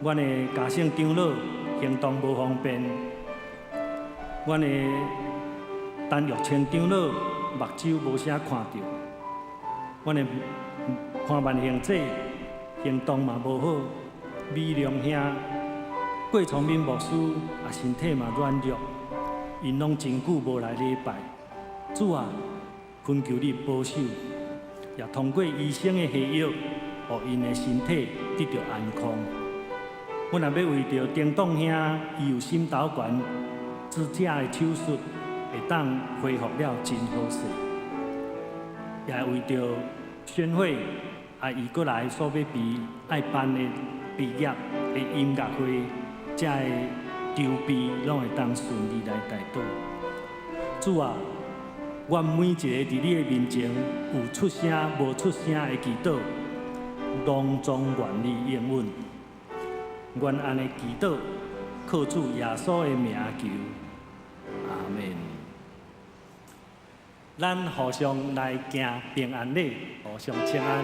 阮的家聖長老行動無方便，阮的陳玉清長老目睭無啥看著，阮的潘萬幸姐行動嘛無好，美良兄郭崇敏牧師啊身體嘛軟弱，𪜶攏真久無來禮拜。主啊，懇求你保守，也通過醫生的下藥，予𪜶的身體得著安康。阮也欲為著丁棟兄，伊有心導管支架的手術，會當恢復了真好勢。也為著宣慧啊，伊閣來所欲備愛辦的畢業的音樂會，這个籌備攏會當順利來代禱。主啊，阮每一個佇你的面前有出聲無出聲的祈禱，攏總願你應允。阮按呢祈禱，靠主耶穌的名求，阿們。咱互相來行平安禮，互相請安。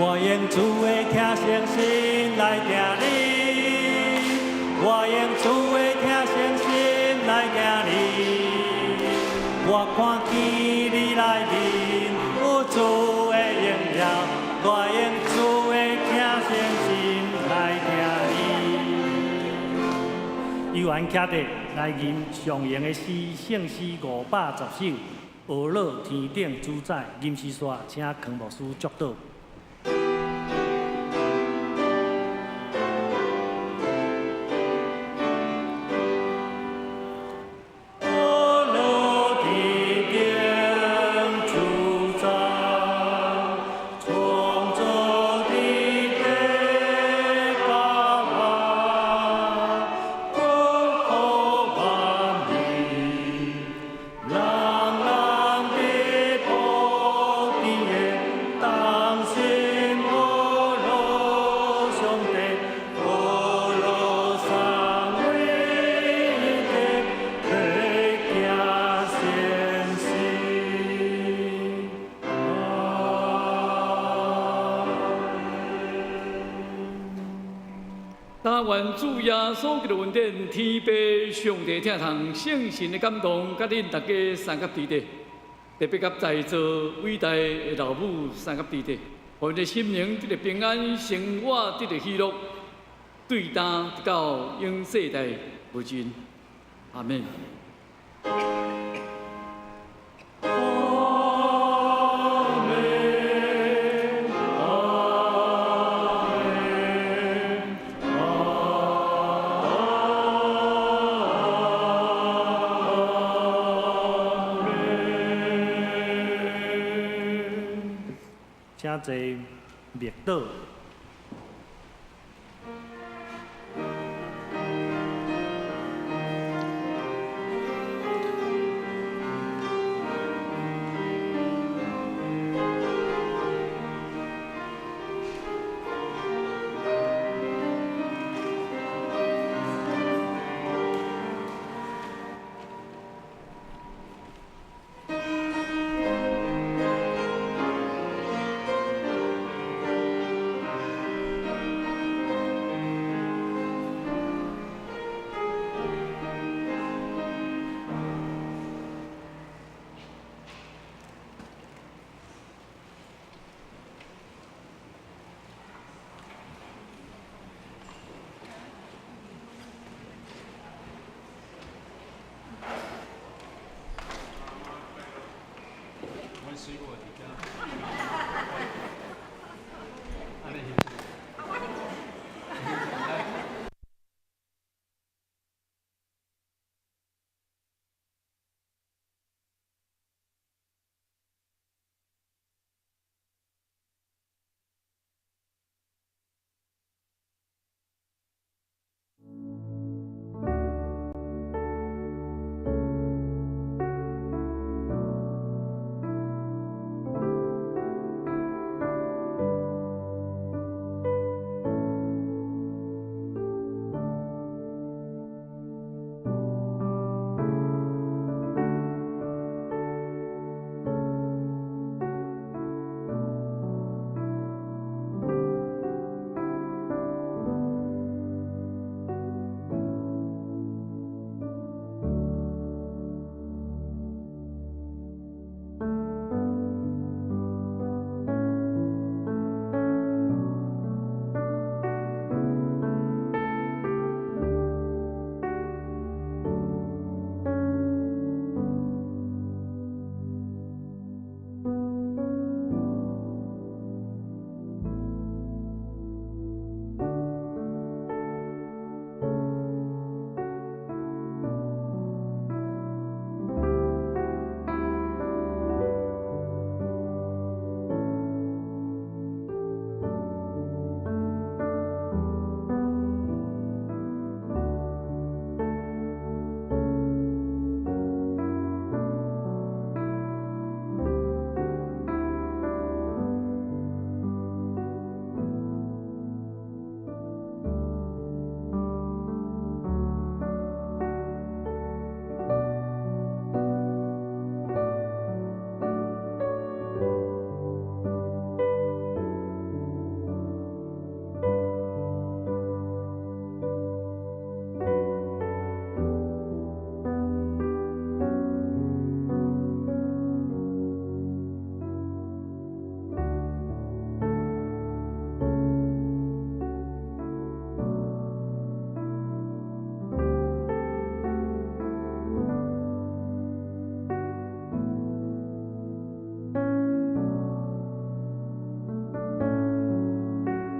我用主的疼誠心來行你，我用主的疼誠心來行你。我看見你內面有主的榮耀，我用主的疼誠心來行你。猶原徛佇來吟上榮的詩，聖詩510首，呵咾天頂主宰，吟詩煞，請康牧師祝禱。呵咾天頂主宰，創造的地佮萬，國土萬民，人人佇寶殿的同心學嘛願主耶穌基督恩典、天父上帝疼痛、聖神的感動，佮恁大家相佮佇咧，特別佮在座偉大的老母相佮佇咧，予𪜶的心靈得著平安，生活得著喜樂，對今直到永世代無盡。阿門。請坐默禱。